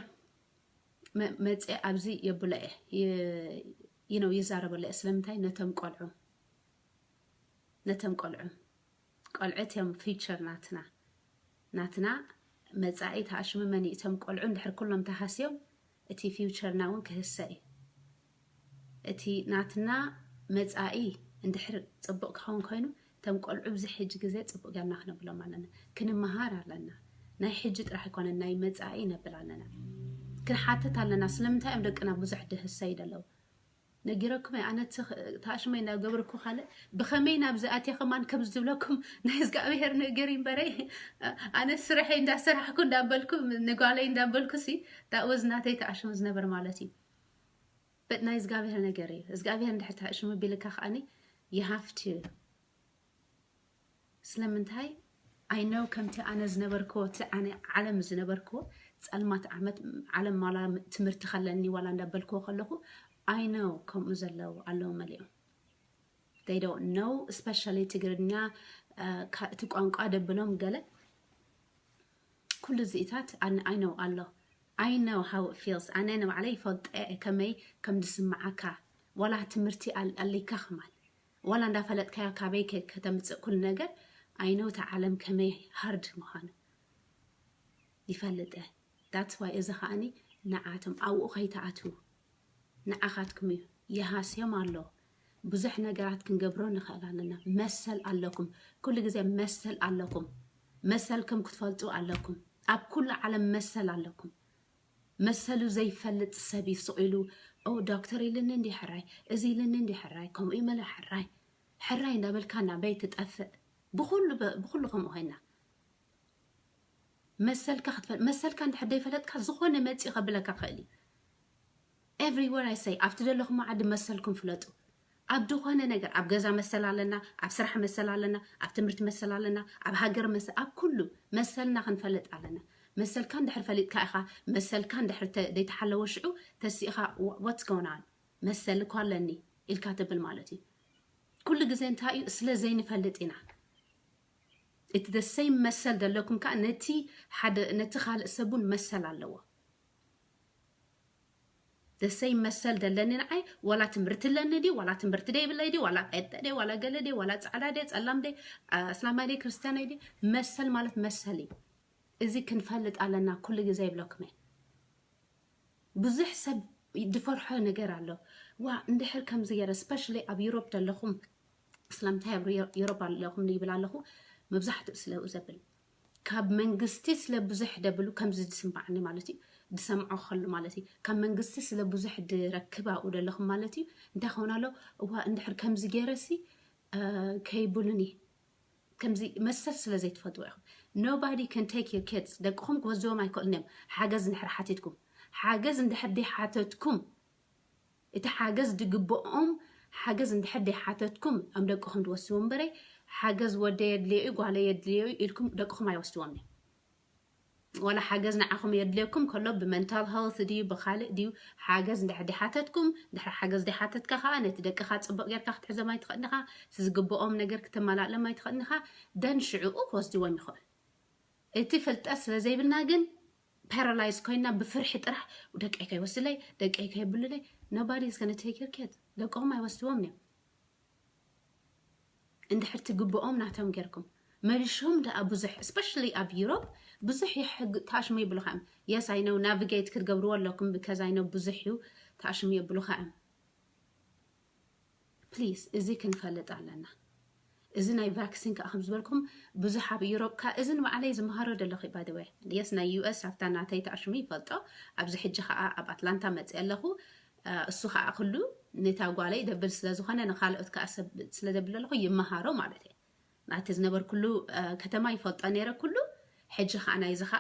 መፅአ ኣብዚ የብሎ እየ ይዛረበሎ እየ። ስለምንታይ? ነቶም ቆልዑ ነቶም ቆልዑ ቆልዑት እዮም ፊውቸር ናትና ናትና መፃኢ ተኣሽሙ መን እዩ? እቶም ቆልዑ እንድሕር ኩሎም ተሃስዮም እቲ ፊውቸርና እውን ክህሰ እዩ። እቲ ናትና መፃኢ እንድሕር ፅቡቅ ክኸውን ኮይኑ እቶም ቆልዑ ብዚ ሕጂ ግዜ ፅቡቅ ጌርና ክነብሎም ኣለና። ክንመሃር ኣለና። ናይ ሕጂ ጥራሕ ኣይኮነን ናይ መፃኢ ነብል ኣለና። ክንሓትት ኣለና። ስለምንታይ እዮም ደቅና ብዙሕ ድህሰይ ደለዉ? ነጊረኩም እየ። ኣነ ተኣሽመይ እንዳገበርኩ ካልእ ብኸመይ ናብዚ ኣትየ ከማን ከም ዝብለኩም ናይ እግዚኣብሔር ነገር ይንበረይ። ኣነ ስርሐይ እንዳሰራሕኩ እንዳበልኩ ንጓለይ እንዳበልኩ ሲ that was ናተይ ተኣሽሙ ዝነበር ማለት እዩ። But ናይ እግዚኣብሔር ነገር እዩ። እግዚኣብሔር እንድሕር ተኣሽሙ ቢልካ ከኣኒ you have to ስለምንታይ? I know ከምቲ ኣነ ዝነበርክዎ እቲ ኣነ ዓለም ዝነበርክዎ ጸልማት ዓመት ዓለም ማላ ትምህርቲ ከለኒ ዋላ እንዳበልክዎ ከለኹ I know ከምኡ ዘለዉ ኣለዉ መሊኦም they don't know especially ትግርኛ እቲ ቋንቋ ደብሎም ገለ ኩሉ እዚኢታት I know ኣሎ I know how it feels ኣነ ንባዕለይ ይፈልጦ ከመይ ከም ዝስምዓካ ዋላ ትምህርቲ ኣለካ ከማን ዋላ እንዳፈለጥካዮ ካበይ ከተምፅእ ኩሉ ነገር I know እቲ ዓለም ከመይ hard ምዃኑ ይፈልጥ እየ። That's why እዚ ከዓኒ ንዓቶም ኣብኡ ከይትኣትዉ ንዓኻትኩም እዩ ይሃስዮም ኣሎ። ብዙሕ ነገራት ክንገብሮ ንኽእል ኣለና። መሰል ኣለኩም። ኩሉ ግዜ መሰል ኣለኩም። መሰልኩም ክትፈልጡ ኣለኩም። ኣብ ኩሉ ዓለም መሰል ኣለኩም። መሰሉ ዘይፈልጥ ሰብ እዩ ስቕ ኢሉ ኦ ዶክተር ኢልኒ እንዲ ሕራይ እዚ ኢልኒ እንዲ ሕራይ ከምኡ ይመለ ሕራይ ሕራይ እንዳበልካ ናበይ ትጠፍእ? ብኩሉ ብኩሉ ከምኡ ኮይና መሰልካ ክትፈል መሰልካ እንድሕር ዘይፈለጥካ ዝኾነ መፂኡ ከብለካ ክእል እዩ። Everywhere I say ኣብቲ ዘለኹም ዓዲ መሰልኩም ፍለጡ። ኣብ ዝኾነ ነገር ኣብ ገዛ መሰል ኣለና፣ ኣብ ስራሕ መሰል ኣለና፣ ኣብ ትምህርቲ መሰል ኣለና፣ ኣብ ሃገር መሰል፣ ኣብ ኩሉ መሰልና ክንፈልጥ ኣለና። መሰልካ እንድሕር ፈሊጥካ ኢኻ፣ መሰልካ እንድሕር ዘይተሓለወ ሽዑ ተሲእኻ what's going on መሰል እኮ ኣለኒ ኢልካ ትብል ማለት እዩ። ኩሉ ግዜ እንታይ እዩ ስለ ዘይንፈልጥ ኢና። እቲ the same መሰል ዘለኩም ከዓ ነቲ ሓደ ነቲ ካልእ ሰብ እውን መሰል ኣለዎ። the same መሰል ዘለኒ ንዓይ ዋላ ትምህርቲ ኣለኒ ድዩ ዋላ ትምህርቲ ደይብለይ ድዩ ዋላ ቀጠ ድዩ ዋላ ገለ ድዩ ዋላ ፃዕዳ ድዩ ፀላም ድዩ ኣስላማይ ድዩ ክርስቲያናይ ድዩ መሰል ማለት መሰል እዩ። እዚ ክንፈልጥ ኣለና ኩሉ ግዜ ይብለኩም እየ። ብዙሕ ሰብ ዝፈርሖ ነገር ኣሎ። ዋ እንድሕር ከምዚ ገይረ especially ኣብ ዩሮፕ ዘለኹም ስለምንታይ ኣብ ዩሮፕ ኣለኹም ይብል ኣለኹ። መብዛሕትኡ ስለኡ ዘብል ካብ መንግስቲ ስለ ብዙሕ ደብሉ ከምዚ ዝስምዓኒ ማለት እዩ። ዝሰምዖ ከሉ ማለት እዩ ካብ መንግስቲ ስለ ብዙሕ ድረክብ ኣብኡ ዘለኹም ማለት እዩ። እንታይ ክኸውን ኣሎ? እዋ እንድሕር ከምዚ ገይረሲ ከይብሉኒ ከምዚ መሰል ስለ ዘይትፈጥዎ ኢኹም። Nobody can take your kids። ደቅኹም ክወስድዎም ኣይክእሉን እዮም። ሓገዝ እንድሕር ሓቲትኩም ሓገዝ እንድሕር ደይሓተትኩም እቲ ሓገዝ ድግብኦም ሓገዝ እንድሕር ደይሓተትኩም እም ደቅኹም ትወስድዎም እምበረይ ሓገዝ ወደ የድልዮ እዩ ጓለ የድልዮ እዩ ኢልኩም ደቅኹም ኣይወስድዎም እዮም። ዋላ ሓገዝ ንዓኹም የድልየኩም ከሎ ብ mental health ድዩ ብካልእ ድዩ ሓገዝ እንድሕር ደይሓተትኩም ድሕሪ ሓገዝ ደይሓተትካ ከዓ ነቲ ደቅኻ ፅቡቅ ጌርካ ክትሕዞም ኣይትኽእልንኻ ዝግብኦም ነገር ክተመላእሎም ኣይትኽእልንኻ ደን ሽዕኡ ክወስድዎም ይኽእል። እቲ ፍልጠት ስለ ዘይብልና ግን paralyze ኮይና ብፍርሒ ጥራሕ ደቀይ ከይወስድለይ ደቀይ ከይብሉለይ nobody is gonna take your kid። ደቅኹም ኣይወስድዎም እዮም። እንድሕር ትግብኦም ናቶም ጌርኩም መልሾም ደኣ ብዙሕ especially ኣብ ዩሮፕ ብዙሕ የሕግ ታሽሙ ይብሉኻ እዮም። Yes I know navigate ክትገብርዎ ኣለኩም because I know ብዙሕ እዩ ታሽሙ የብሉኻ እዮም። Please እዚ ክንፈልጥ ኣለና። እዚ ናይ vaccine ከዓ ከም ዝበልኩም ብዙሕ ኣብ ዩሮፕ ካ እዚ ንባዕለይ ዝመሃሮ ዘለኹ by the way። Yes ናይ US ኣብታ ናተይ ታሽሙ ይፈልጦ። ኣብዚ ሕጂ ከዓ ኣብ ኣትላንታ መፅእ ኣለኹ። እሱ ከዓ ኩሉ ነታ ጓለይ ደብል ስለ ዝኾነ ንካልኦት ከዓ ሰብ ስለ ደብል ኣለኹ ይመሃሮ ማለት እየ። ናቲ ዝነበርኩሉ ከተማ ይፈልጦ ነይረ ኩሉ። ሕጂ ከዓ ናይዚ ከዓ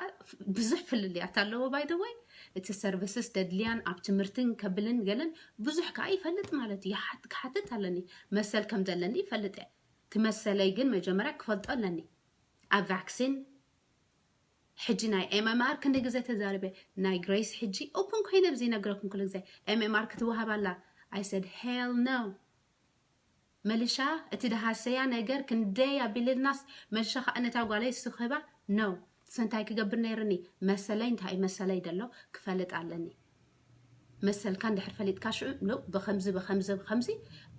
ብዙሕ ፍልልያት ኣለዎ by the way። እቲ services ደድልያን ኣብ ትምህርትን ከብልን ገለን ብዙሕ ከዓ ይፈልጥ ማለት እዩ። ክሓትት ኣለኒ መሰል ከም ዘለኒ ይፈልጥ እየ። ትመሰለይ ግን መጀመርያ ክፈልጦ ኣለኒ ኣብ vaccine። ሕጂ ናይ MMR ክንዲ ግዜ ተዛርበ ናይ Grace ሕጂ open ኮይነ ብዚ ነግረኩም ኩሉ ግዜ MMR ክትወሃብ ኣላ። I said hell no። መልሻ እቲ ድሃሰያ ነገር ክንደይ ኣቢልልናስ መልሻ ከዓ ነታ ጓለይ ስኽባ no። ሰንታይ ክገብር ነይርኒ መሰለይ እንታይ መሰለይ ደሎ ክፈልጥ ኣለኒ። መሰልካ እንድሕር ፈሊጥካ ሽዑ ኖ ብከምዚ ብከምዚ ብከምዚ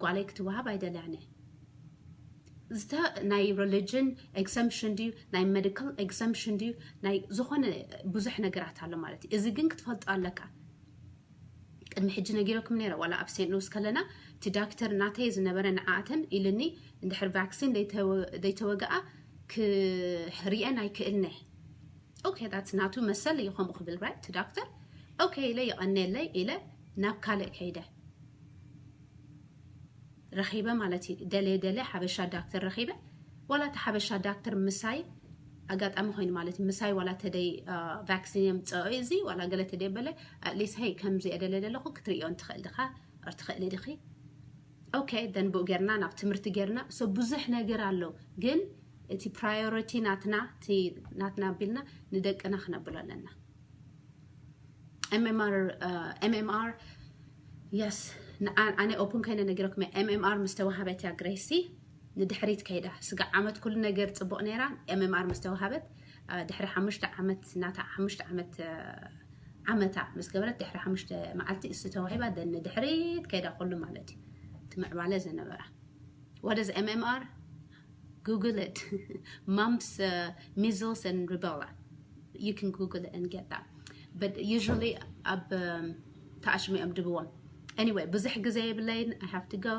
ጓለይ ክትወሃብ ኣይደልያን እየ። ዝተ ናይ religion exemption ድዩ ናይ medical exemption ድዩ ናይ ዝኾነ ብዙሕ ነገራት ኣሎ ማለት እዩ። እዚ ግን ክትፈልጦ ኣለካ። ቅድሚ ሕጂ ነጊረኩም ነይረ ዋላ ኣብ ሴንት ሉስ ከለና እቲ ዳክተር ናተይ ዝነበረ ንዓኣተን ኢልኒ እንድሕር vaccine ዘይተወግኣ ክርእየን ኣይክእልነ። Okay that's ናቱ መሰል እዩ ከምኡ ክብል right እቲ ዳክተር። Okay ኢለ ይቐንየለይ ኢለ ናብ ካልእ ከይደ ረኺበ ማለት እዩ። ደለ ደለ ሓበሻ ዳክተር ረኺበ ዋላ እቲ ሓበሻ ዳክተር ምሳይ ኣጋጣሚ ኮይኑ ማለት እዩ ምሳይ ዋላ ተደይ vaccine የምፀኦ እዚ ዋላ ገለ ተደይ በለ at least hey ከምዚ እየ ደለ ደለኹ ክትርእዮ እንትኽእል ድኻ or ትኽእሊ ድኺ። Okay then ብኡ ጌርና ናብ ትምህርቲ ጌርና so ብዙሕ ነገር ኣሎ ግን እቲ priority ናትና እቲ ናትና ቢልና ንደቅና ክነብሎ ኣለና። MMR MMR yes ኣነ open ከይነ ነጊረኩም እየ። MMR ምስ ተዋሃበት እያ ግሬሲ ንድሕሪት ከይዳ ስጋ ዓመት ኩሉ ነገር ፅቡቅ ነይራ። MMR ምስ ተዋሃበት ድሕሪ ሓሙሽተ ዓመት ናታ ሓሙሽተ ዓመት ዓመታ ምስ ገበረት ድሕሪ ሓሙሽተ መዓልቲ እሱ ተዋሂባ ደን ንድሕሪት ከይዳ ኩሉ ማለት እዩ ትምዕባለ ዝነበራ። What is MMR? Google it. Mumps, uh, measles and rubella. You can Google it and get that. But usually ኣብ ተኣሽሙ እዮም ድብዎም። Anyway ብዙሕ ግዜ የብለይን I have to go።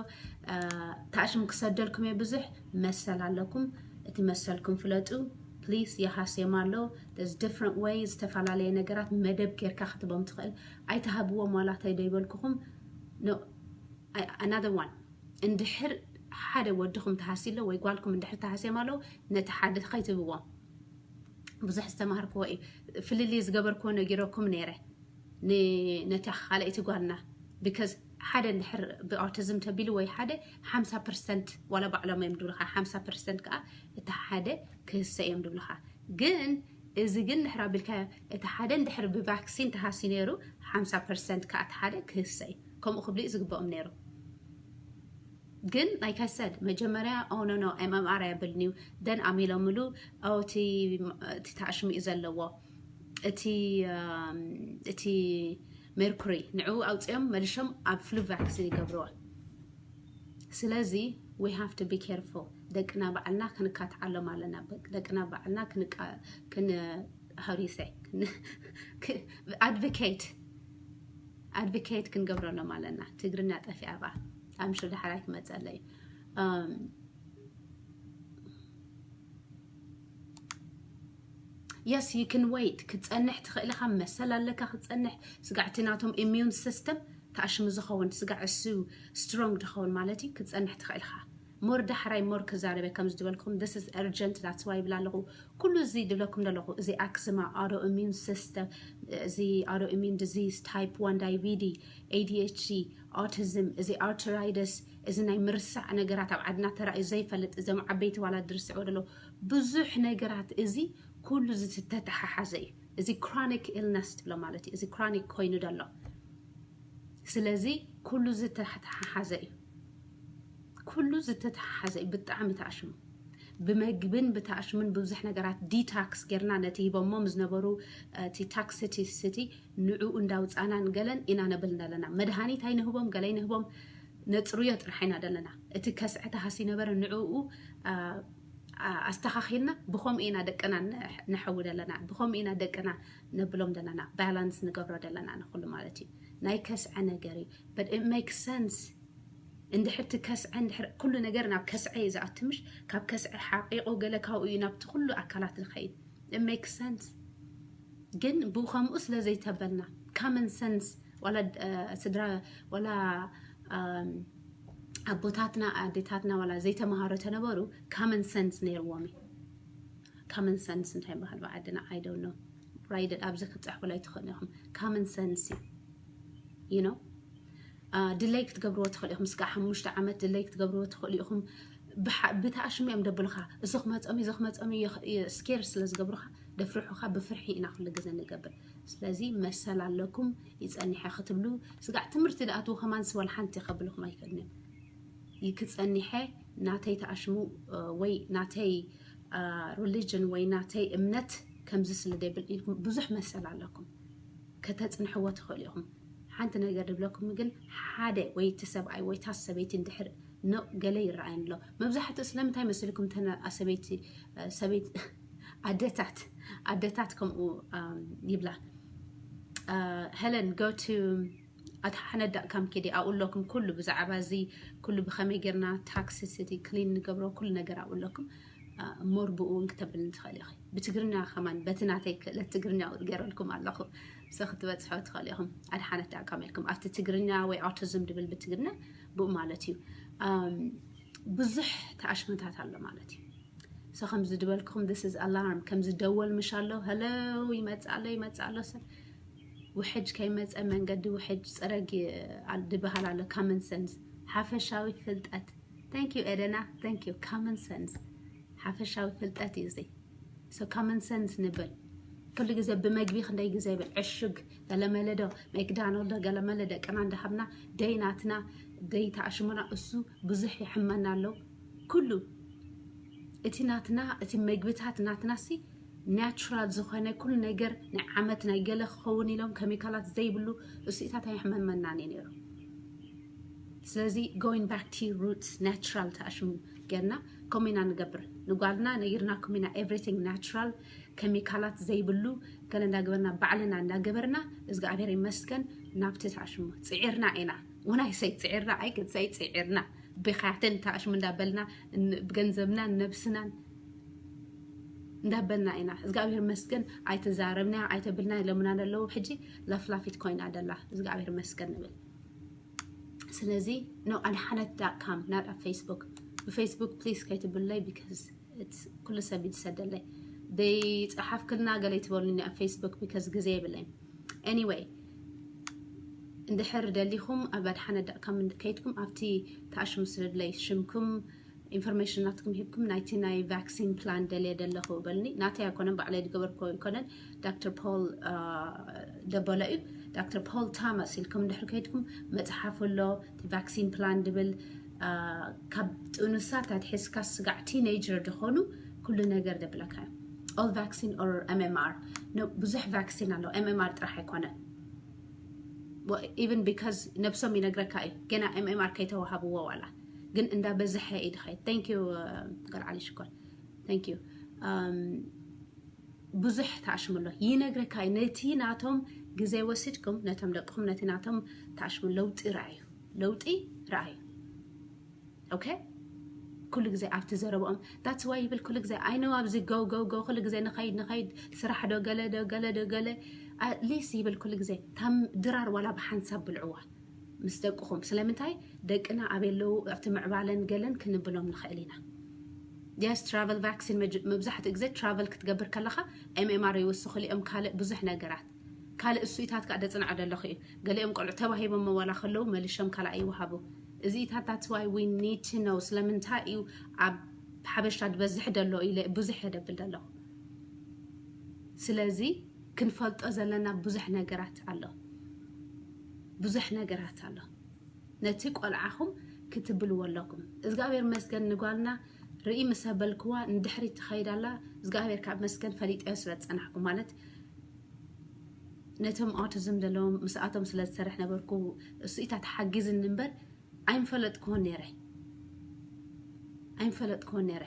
ተኣሽሙ ክሰደልኩም እየ ብዙሕ መሰል ኣለኩም። እቲ መሰልኩም ፍለጡ please። የሃስዮም ኣሎ there's different way። ዝተፈላለየ ነገራት መደብ ጌርካ ክትቦም ትኽእል። ኣይተሃብዎም ዋላ ተደይበልኩኹም no another one። እንድሕር ሓደ ወድኹም ተሃሲሎ ወይ ጓልኩም እንድሕር ተሃስዮም ኣለዉ ነቲ ሓደ ከይትብዎም። ብዙሕ ዝተማሃርክዎ እዩ ፍልልይ ዝገበርክዎ ነጊረኩም ነይረ። ነታ ካልኣይቲ ጓልና because ሓደ እንድሕር ብኣውቲዝም ተቢሉ ወይ ሓደ ሓምሳ ፐርሰንት ዋላ ባዕሎም እዮም ድብልካ ሓምሳ ፐርሰንት ከዓ እቲ ሓደ ክህሰ እዮም ድብልካ። ግን እዚ ግን ድሕር ኣቢልካ እቲ ሓደ እንድሕር ብቫክሲን ተሃሲ ነይሩ ሓምሳ ፐርሰንት ከዓ እቲ ሓደ ክህሰ እዩ። ከምኡ ክብሉ እዩ ዝግብኦም ነይሩ። ግን like I said መጀመሪያ ኦኖኖ ኤምኤምኣር የብልንዩ ደን ኣሚሎምሉ እቲ ታሽሙ እዩ ዘለዎ እቲ እቲ ሜርኩሪ ንዕኡ ኣውፅኦም መልሾም ኣብ ፍሉ ቫክሲን ይገብርዋ። ስለዚ we have to be careful ደቅና ባዕልና ክንካትዓሎም ኣለና። ደቅና ባዕልና advocate advocate ክንገብረሎም ኣለና። ትግርኛ ጠፊኣ ባ ኣምሹ ዳሕራይ ክመፀለይ yes you can wait ክትፀንሕ ትኽእል ኢኻ። መሰል ኣለካ ክትፀንሕ። ስጋዕቲ ናቶም immune system ተኣሽሙ ዝኸውን ስጋዕ እሱ strong ትኸውን ማለት እዩ። ክትፀንሕ ትኽእል ኢኻ። ሞር ዳሕራይ ሞር ክዛረበ ከም ዝድበልኩም this is urgent that's why ይብል ኣለኹ። ኩሉ እዚ ድብለኩም ዘለኹ እዚ ኣክስማ autoimmune system እዚ autoimmune disease type one diabetes ADHD autism እዚ arthritis እዚ ናይ ምርሳዕ ነገራት ኣብ ዓድና ተራእዩ ዘይፈልጥ እዞም ዓበይቲ ዋላ ድርስዕዎ ደሎ ብዙሕ ነገራት እዚ ኩሉ ዝተተሓሓዘ እዩ። እዚ chronic illness ትብሎ ማለት እዩ። እዚ chronic ኮይኑ ደሎ ስለዚ ኩሉ ዝተተሓሓዘ እዩ። ኩሉ ዝተተሓሓዘ እዩ። ብጣዕሚ ተኣሽሙ ብመግብን ብተኣሽሙን ብዙሕ ነገራት detox ጌርና ነቲ ሂቦሞም ዝነበሩ እቲ toxicity ንዕኡ እንዳውፃናን ገለን ኢና ነብል ዘለና። መድሃኒት ኣይንህቦም ገለ ኣይንህቦም ነፅርዮ ጥራሕ ኢና ዘለና። እቲ ከስዐ ተሃሲ ነበረ ንዕኡ ኣስተኻኺልና ብኸምኡ ኢና ደቅና ንሐዊ ዘለና ብኸምኡ ኢና ደቅና ነብሎም ዘለና balance ንገብሮ ዘለና ንኩሉ ማለት እዩ። ናይ ከስዐ ነገር እዩ but it makes sense እንድሕር እቲ ከስዐ እንድሕር ኩሉ ነገር ናብ ከስዐ እዩ ዝኣቱ ምሽ ካብ ከስዐ ሓቂቑ ገለ ካብኡ እዩ ናብቲ ኩሉ ኣካላት ዝኸይድ it makes sense ግን ብኸምኡ ስለ ዘይተበልና common sense ዋላ ስድራ ዋላ ኣቦታትና ኣዴታትና ዋላ ዘይተምሃሮ ተነበሩ common sense ነይርዎም እዩ common sense እንታይ በሃል ብዓድና I don't know right ኣብዚ ክትፅሕፉ ላይ ትኽእሉ ኢኹም common sense እዩ you know ድለይ ክትገብርዎ ትኽእሉ ኢኹም ስጋዕ ሓሙሽተ ዓመት ድለይ ክትገብርዎ ትኽእሉ ኢኹም ብተኣሽሙ እዮም ደብልኻ እዚ ክመፀም እዚ ክመፀም scared ስለ ዝገብሩኻ ደፍርሑኻ ብፍርሒ ኢና ኩሉ ግዜ ንገብር ስለዚ መሰል ኣለኩም ይፀኒሐ ክትብሉ ስጋዕ ትምህርቲ ድኣትዉ ከማን ስወል ሓንቲ ከብልኹም ኣይክእልን እዮም ይክፀኒሐ ናተይ ተኣሽሙ ወይ ናተይ religion ወይ ናተይ እምነት ከምዚ ስለ ደብል ኢልኩም ብዙሕ መሰል ኣለኩም ከተፅንሕዎ ትኽእሉ ኢኹም ሓንቲ ነገር ድብለኩም ግን ሓደ ወይ እቲ ሰብኣይ ወይ ታ ሰበይቲ እንድሕር ኖ ገለ ይረኣየን ኣሎ መብዛሕትኡ ስለምንታይ መስልኩም ተነ ሰበይቲ ሰበይቲ ኣደታት ኣደታት ከምኡ ይብላ ሄለን go to ኣድሓነ ዳት ካም ኪዲ ኣብኡ ኣለኩም ኩሉ ብዛዕባ እዚ ኩሉ ብኸመይ ጌርና toxicity clean ንገብሮ ኩሉ ነገር ኣብኡ ኣለኩም more ብኡ እውን ክተብልን ትኽእል ኢኺ ብትግርኛ ከማን በቲ ናተይ ክእለት ትግርኛ ገይረልኩም ኣለኹ so ክትበፅሖ ትኽእል ኢኹም ኣድሓነት ዳት ካም ኢልኩም ኣብቲ ትግርኛ ወይ autism ድብል ብትግርኛ ብኡ ማለት እዩ ብዙሕ ተኣሽመታት ኣሎ ማለት እዩ so ከምዚ ዝበልኩም this is alarm ከምዚ ደወል ምሽ ኣሎ hello ይመፅእ ኣሎ ይመፅእ ኣሎ ሰብ ውሕጅ ከይመፀ መንገዲ ውሕጅ ፅረግ ድበሃል ኣሎ common sense ሓፈሻዊ ፍልጠት thank you ኤደና thank you common sense ሓፈሻዊ ፍልጠት እዩ እዚ so common sense ንብል ኩሉ ግዜ ብመግቢ ክንደይ ግዜ ይብል ዕሹግ ገለመለ ዶ መክዳኖልዶ ገለመለ ደቅና እንዳሃብና ደይ ናትና ደይ ተኣሽሙና እሱ ብዙሕ ይሕመና ኣሎ ኩሉ እቲ ናትና እቲ መግብታት ናትና ሲ ናቹራል ዝኾነ ኩሉ ነገር ናይ ዓመት ናይ ገለ ክኸውን ኢሎም ኬሚካላት ዘይብሉ እሱኢታት ኣይሕመመናን እዩ ነይሩ ስለዚ going back to roots ናቹራል ተኣሽሙ ጌርና ከምኡ ኢና ንገብር ንጓልና ነጊርና ከምኡ ኢና everything ናቹራል ኬሚካላት ዘይብሉ ገለ እንዳገበርና ባዕልና እንዳገበርና እግዚኣብሔር ይመስገን ናብቲ ተኣሽሙ ፅዒርና ኢና when I say ፅዒርና I could say ፅዒርና ብኻትን ተኣሽሙ እንዳበልና ብገንዘብናን ነብስናን እንዳበልና ኢና እግዚኣብሔር መስገን ኣይተዛረብና ኣይተብልና ኢሎምና ዘለዉ ሕጂ ለፍላፊት ኮይና ደላ እግዚኣብሔር መስገን ንብል ስለዚ no ኣድሓነት ዳት ካም not ኣብ ፌስቡክ ብፌስቡክ please ከይትብለይ because ኩሉ ሰብ ይትሰደለይ ደይ ፀሓፍክልና ገለይ ትበሉኒ ኣብ ፌስቡክ because ግዜ የብለይ anyway እንድሕር ደሊኹም ኣብ ኣድሓነ ዳት ኮም ከይድኩም ኣብቲ ተኣሽሙ ስለ ድለይ ሽምኩም ኢንፎርሜሽን ናትኩም ሂብኩም ናይቲ ናይ ቫክሲን ፕላን ደልየ ደለኹ በልኒ። ናተይ ኣይኮነን፣ ባዕለይ ዝገበርኩ ኣይኮነን፣ ዳክተር ፖል ደበሎ እዩ። ዳክተር ፖል ታማስ ኢልኩም እንድሕር ከይድኩም መፅሓፍ ኣሎ፣ እቲ ቫክሲን ፕላን ድብል ካብ ጥኑሳት ኣትሒዝካ ስጋዕ ቲኔጀር ዝኾኑ ኩሉ ነገር ደብለካ እዩ። All vaccine or M M R። ብዙሕ ቫክሲን ኣሎ፣ M M R ጥራሕ ኣይኮነን። Even because ነብሶም ይነግረካ እዩ፣ ገና M M R ከይተዋሃብዎ ዋላ ግን እንዳበዝሐ እዩ ድኸይድ። Thank you ጓል ዓሊ ሽኮር፣ thank you። ብዙሕ ተኣሽሙ ኣሎ ይነግረካ እዩ። ነቲ ናቶም ግዜ ወሲድኩም ነቶም ደቅኹም ነቲ ናቶም ተኣሽሙ ለውጢ ረኣዩ፣ ለውጢ ረኣዩ። Okay፣ ኩሉ ግዜ ኣብቲ ዘረብኦም that's why ይብል ኩሉ ግዜ I know ኣብዚ go go go ኩሉ ግዜ ንኸይድ ንኸይድ ስራሕ ዶ ገለ ዶ ገለ ዶ ገለ at least ይብል ኩሉ ግዜ ታም ድራር ዋላ ብሓንሳብ ብልዕዋ ምስ ደቅኹም። ስለምንታይ ደቅና ኣበይ ኣለዉ ኣብቲ ምዕባለን ገለን ክንብሎም ንኽእል ኢና። Yes፣ ትራቨል ቫክሲን መብዛሕትኡ ግዜ ትራቨል ክትገብር ከለኻ M M R ይውስኹ እዮም ካልእ ብዙሕ ነገራት ካልእ እሱኢታት ከዓ ደፅንዐ ደለኹ እዩ። ገሊኦም ቆልዑ ተዋሂቦም መዋላ ከለዉ መሊሾም ካልኣይ ይወሃቡ። እዚኢታት that's why we need to know ስለምንታይ እዩ ኣብ ሓበሻ ዝበዝሕ ደሎ ኢለ ብዙሕ የደብል ደለኹ። ስለዚ ክንፈልጦ ዘለና ብዙሕ ነገራት ኣሎ፣ ብዙሕ ነገራት ኣሎ። ነቲ ቆልዓኹም ክትብልዎ ኣለኩም። እግዚኣብሔር መስገን ንጓልና ርኢ ምስ ኣበልክዋ ንድሕሪት ትኸይድ ኣላ። እግዚኣብሔር ካብ መስገን ፈሊጠዮ ስለ ዝጸናሕኩ ማለት ነቶም ኦቲዝም ዘለዎም ምስኣቶም ስለ ዝሰርሕ ነበርኩ። እሱኢታት ሓጊዝኒ እምበር ኣይምፈለጥክዎን ነይረ፣ ኣይምፈለጥክዎን ነይረ።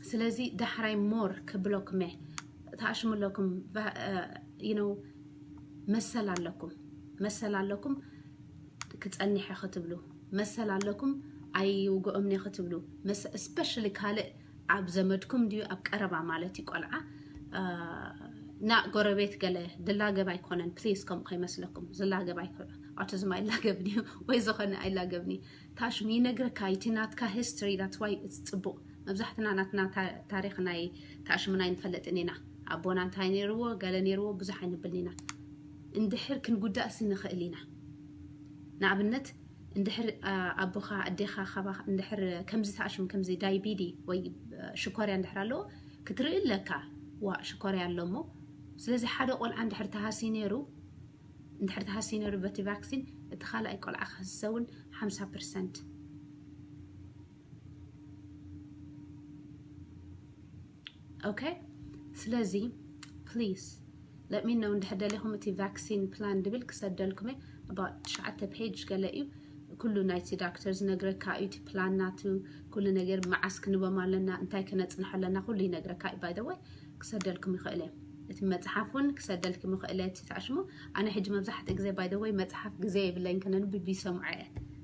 ስለዚ ዳሕራይ ሞር ክብለኩም እየ፣ ተኣሽሙ ኣለኩም። መሰል ኣለኩም፣ መሰል ኣለኩም ክጸኒሐ ክትብሉ፣ መሰል ኣለኩም ኣይውግኦም እየ ክትብሉ፣ especially ካልእ ኣብ ዘመድኩም ድዩ ኣብ ቀረባ ማለት እዩ ቆልዓ ና ጎረቤት ገለ ድላገብ ኣይኮነን። ፕሊዝ ከምኡ ከይመስለኩም፣ ዝላገብ ኣይኮነ ኦቲዝም ኣይላገብን እዩ ወይ ዝኾነ ኣይላገብን እዩ። ታሽሙ ይነግረካ እቲ ናትካ ሂስትሪ that's why it's ጽቡቕ። መብዛሕትና ናትና ታሪኽ ናይ ታሽሙና ኣይንፈልጥን ኢና። ኣቦና እንታይ ነይርዎ ገለ ነይርዎ ብዙሕ ኣይንብልን ኢና። እንድሕር ክንጉዳእሲ ንኽእል ኢና። ንኣብነት እንድሕር ኣቦኻ ኣዴኻ ካባኻ እንድሕር ከምዚ ተኣሽሙ ከምዚ ዳይቢዲ ወይ ሽኮርያ እንድሕር ኣለዎ ክትርኢ ኣለካ። ዋ ሽኮርያ ኣሎ እሞ ስለዚ ሓደ ቆልዓ እንድሕር ተሃሲ ነይሩ እንድሕር ተሃሲ ነይሩ በቲ ቫክሲን እቲ ካልኣይ ቆልዓ ክህሰ እውን ሓምሳ ፐርሰንት። Okay፣ ስለዚ please let me know እንድሕር ደሊኹም እቲ ቫክሲን ፕላን ድብል ክሰደልኩም እየ። About ትሽዓተ ፔጅ ገለ እዩ። ኩሉ ናይቲ ዳክተር ዝነግረካ እዩ እቲ ፕላን ናቱ፣ ኩሉ ነገር መዓስ ክንቦም ኣለና፣ እንታይ ክነጽንሖ ኣለና፣ ኩሉ ይነግረካ እዩ። By the way ክሰደልኩም ይኽእል እየ፣ እቲ መጽሓፍ እውን ክሰደልኩም ይኽእል እየ። እቲ ተኣሽሙ ኣነ ሕጂ መብዛሕትኡ ግዜ by the way መጽሓፍ ግዜ የብለይን፣ ከነንብብ ይሰምዖ እየ።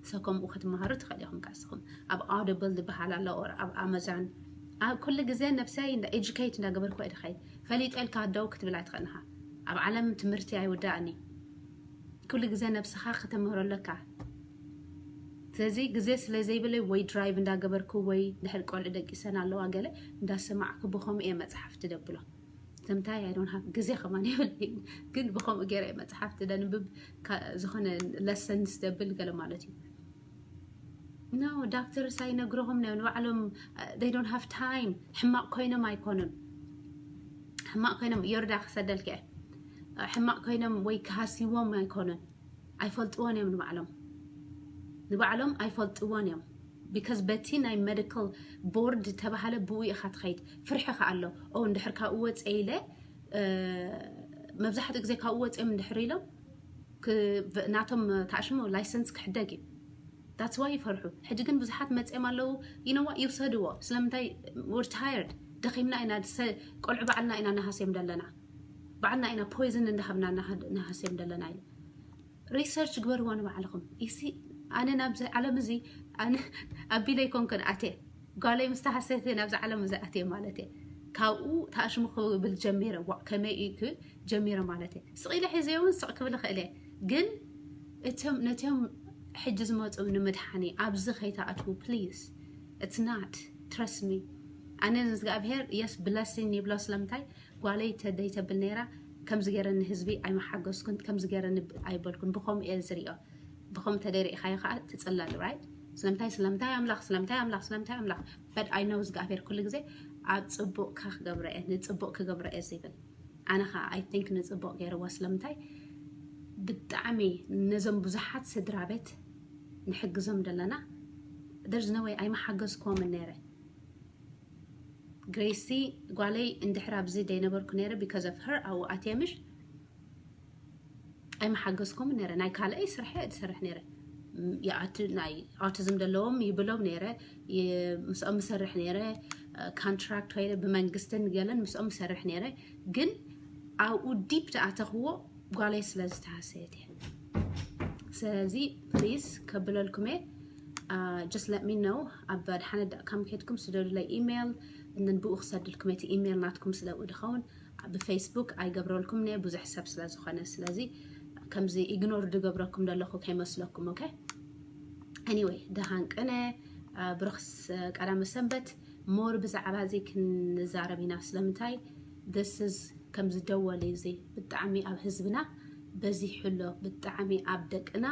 So ከምኡ ክትመሃሩ ትኽእል ኢኹም። ካስኹም ኣብ Audible ዝበሃል ኣሎ or ኣብ ኣማዞን ኣብ ኩሉ ግዜ ነብሰይ ኤጁኬት እንዳገበርኩ እየ ድኸይድ። ፈሊጠ ኢልካ ደው ክትብል ኣይትኽእልኻ። ኣብ ዓለም ትምህርቲ ኣይውዳእን እዩ። ኩሉ ግዜ ነብስኻ ከተምህሮ ኣለካ። ስለዚ ግዜ ስለ ዘይብለይ ወይ ድራይቭ እንዳገበርኩ ወይ ድሕር ቆልዑ ደቂሰን ኣለዋ ገለ እንዳሰማዕኩ ብኸምኡ እየ መፅሓፍቲ ደብሎ። ተምታይ ኣይዶን ሃብ ግዜ ከማን የብለይን፣ ግን ብኸምኡ ገይረ እየ መፅሓፍቲ ደንብብ። ዝኾነ ለሰንስ ደብል ገለ ማለት እዩ። No፣ ዳክተርስ ኣይነግርኹም እዮም ንባዕሎም። They don't have time። ሕማቕ ኮይኖም ኣይኮኑን። ሕማቕ ኮይኖም ዮርዳ ክሰደልክ እየ። ሕማቕ ኮይኖም ወይ ክሃሲዎም ኣይኮኑን። ኣይፈልጥዎን እዮም ንባዕሎም፣ ንባዕሎም ኣይፈልጥዎን እዮም። Because በቲ ናይ ሜዲካል ቦርድ ተባሃለ ብኡ ኢኻ ትኸይድ። ፍርሒ ከ ኣሎ። ኦ እንድሕር ካብኡ ወፀ ኢለ መብዛሕትኡ ግዜ ካብኡ ወፅኦም እንድሕር ኢሎም ናቶም ተኣሽሙ ላይሰንስ ክሕደግ እዩ። That's why ይፈርሑ። ሕጂ ግን ብዙሓት መፅኦም ኣለዉ። You know what? ይውሰድዎ። ስለምንታይ? We're tired፣ ደኺምና ኢና። ቆልዑ ባዕልና ኢና እናሃስዮም ዘለና፣ ባዕልና ኢና ፖይዝን እንዳሃብና እናሃስዮም ዘለና ኢለ። ሪሰርች ግበርዎ ንባዕልኹም። ኢሲ ኣነ ናብዚ ዓለም እዚ ኣነ ኣቢለ ኣይኮንኩን ኣትየ፣ ጓለይ ምስ ተሃሰት ናብዚ ዓለም እዚ ኣትየ ማለት እየ። ካብኡ ተኣሽሙ ክብል ጀሚረ። ዋ ከመይ እዩ ክብል ጀሚረ ማለት እየ። ስቕ ኢለ ሒዘ እውን ስቕ ክብል እኽእል እየ፣ ግን እቶም ነቶም ሕጂ ዝመፁ ንምድሓኒ ኣብዚ ከይተኣትዉ please። It's not፣ trust me። ኣነ ንእግዚኣብሔር yes blessing ይብሎ። ስለምንታይ ጓለይ ተደይ ተብል ነይራ ከምዚ ገይረ ንህዝቢ ኣይመሓገዝኩን፣ ከምዚ ገይረ ንብ- ኣይበልኩን። ብኸምኡ እየ ዝሪኦ። ብኸምኡ ተደይ ርኢኻዮ ከዓ ትፅለል፣ right? ስለምንታይ ስለምንታይ ኣምላኽ ስለምንታይ ኣምላኽ ስለምንታይ ኣምላኽ? But I know እግዚኣብሔር ኩሉ ግዜ ኣብ ፅቡቕካ ክገብሮ እየ፣ ንፅቡቕ ክገብሮ እየ ዝብል። ኣነ ከዓ I think ንፅቡቕ ገይርዎ። ስለምንታይ ብጣዕሚ ነዞም ብዙሓት ስድራ ቤት ንሕግዞም ዘለና there's no way ኣይመሓገዝክዎምን ነይረ። ግሬሲ ጓለይ እንድሕር ኣብዚ ደይነበርኩ ነይረ because of her ኣብኡ ኣትየ ምሽ ኣይመሓገዝኩም ነይረ። ናይ ካልኣይ ስራሕ እየ ዝሰርሕ ነይረ። ም- የኣት- ናይ ኣውቲዝም ዘለዎም ይብሎም ነይረ። ይ- ምስኦም ምሰርሕ ነይረ። ኮንትራክት ኮይነ ብመንግስትን ገለን ምስኦም ምሰርሕ ነይረ። ግን ኣብኡ ዲፕ ተኣተኽዎ ጓለይ ስለ ዝተሃሰየት እየ። ስለዚ ፕሊዝ ከብለልኩም እየ። Just let me know ኣብ ኣድሓነት ዳት ካም ከድኩም ስደዱለይ ኢሜይል እንን ብኡ ክሰድልኩም እቲ ኢሜይል ናትኩም ስለኡ ድኸውን ብፌስቡክ ኣይገብረልኩም ነ ብዙሕ ሰብ ስለ ዝኾነ። ስለዚ ከምዚ ኢግኖር ድገብረኩም ዘለኹ ከይመስለኩም። ኦኬ? Anyway ደሃን ቅነ ብሩኽ ቀዳመ ሰንበት። ሞር ብዛዕባ እዚ ክንዛረብ ኢና። ስለምንታይ this is ከምዚ ደወል እዚ ብጣዕሚ ኣብ ህዝብና በዚሑ ኣሎ፣ ብጣዕሚ ኣብ ደቅና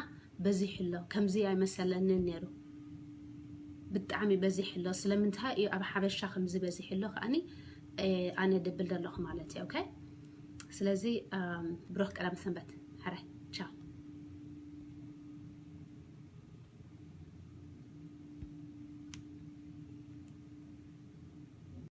በዚሑ ኣሎ። ከምዚ ኣይመሰለንን ነይሩ፣ ብጣዕሚ በዚሑ ኣሎ። ስለምንታይ እዩ ኣብ ሓበሻ ከምዚ በዚሑ ኣሎ ከዓኒ ኣነ ደብል ዘለኹ ማለት እዩ። ኦኬ፣ ስለዚ ብሩኽ ቀዳመ ሰንበት። ሕራይ ቻው።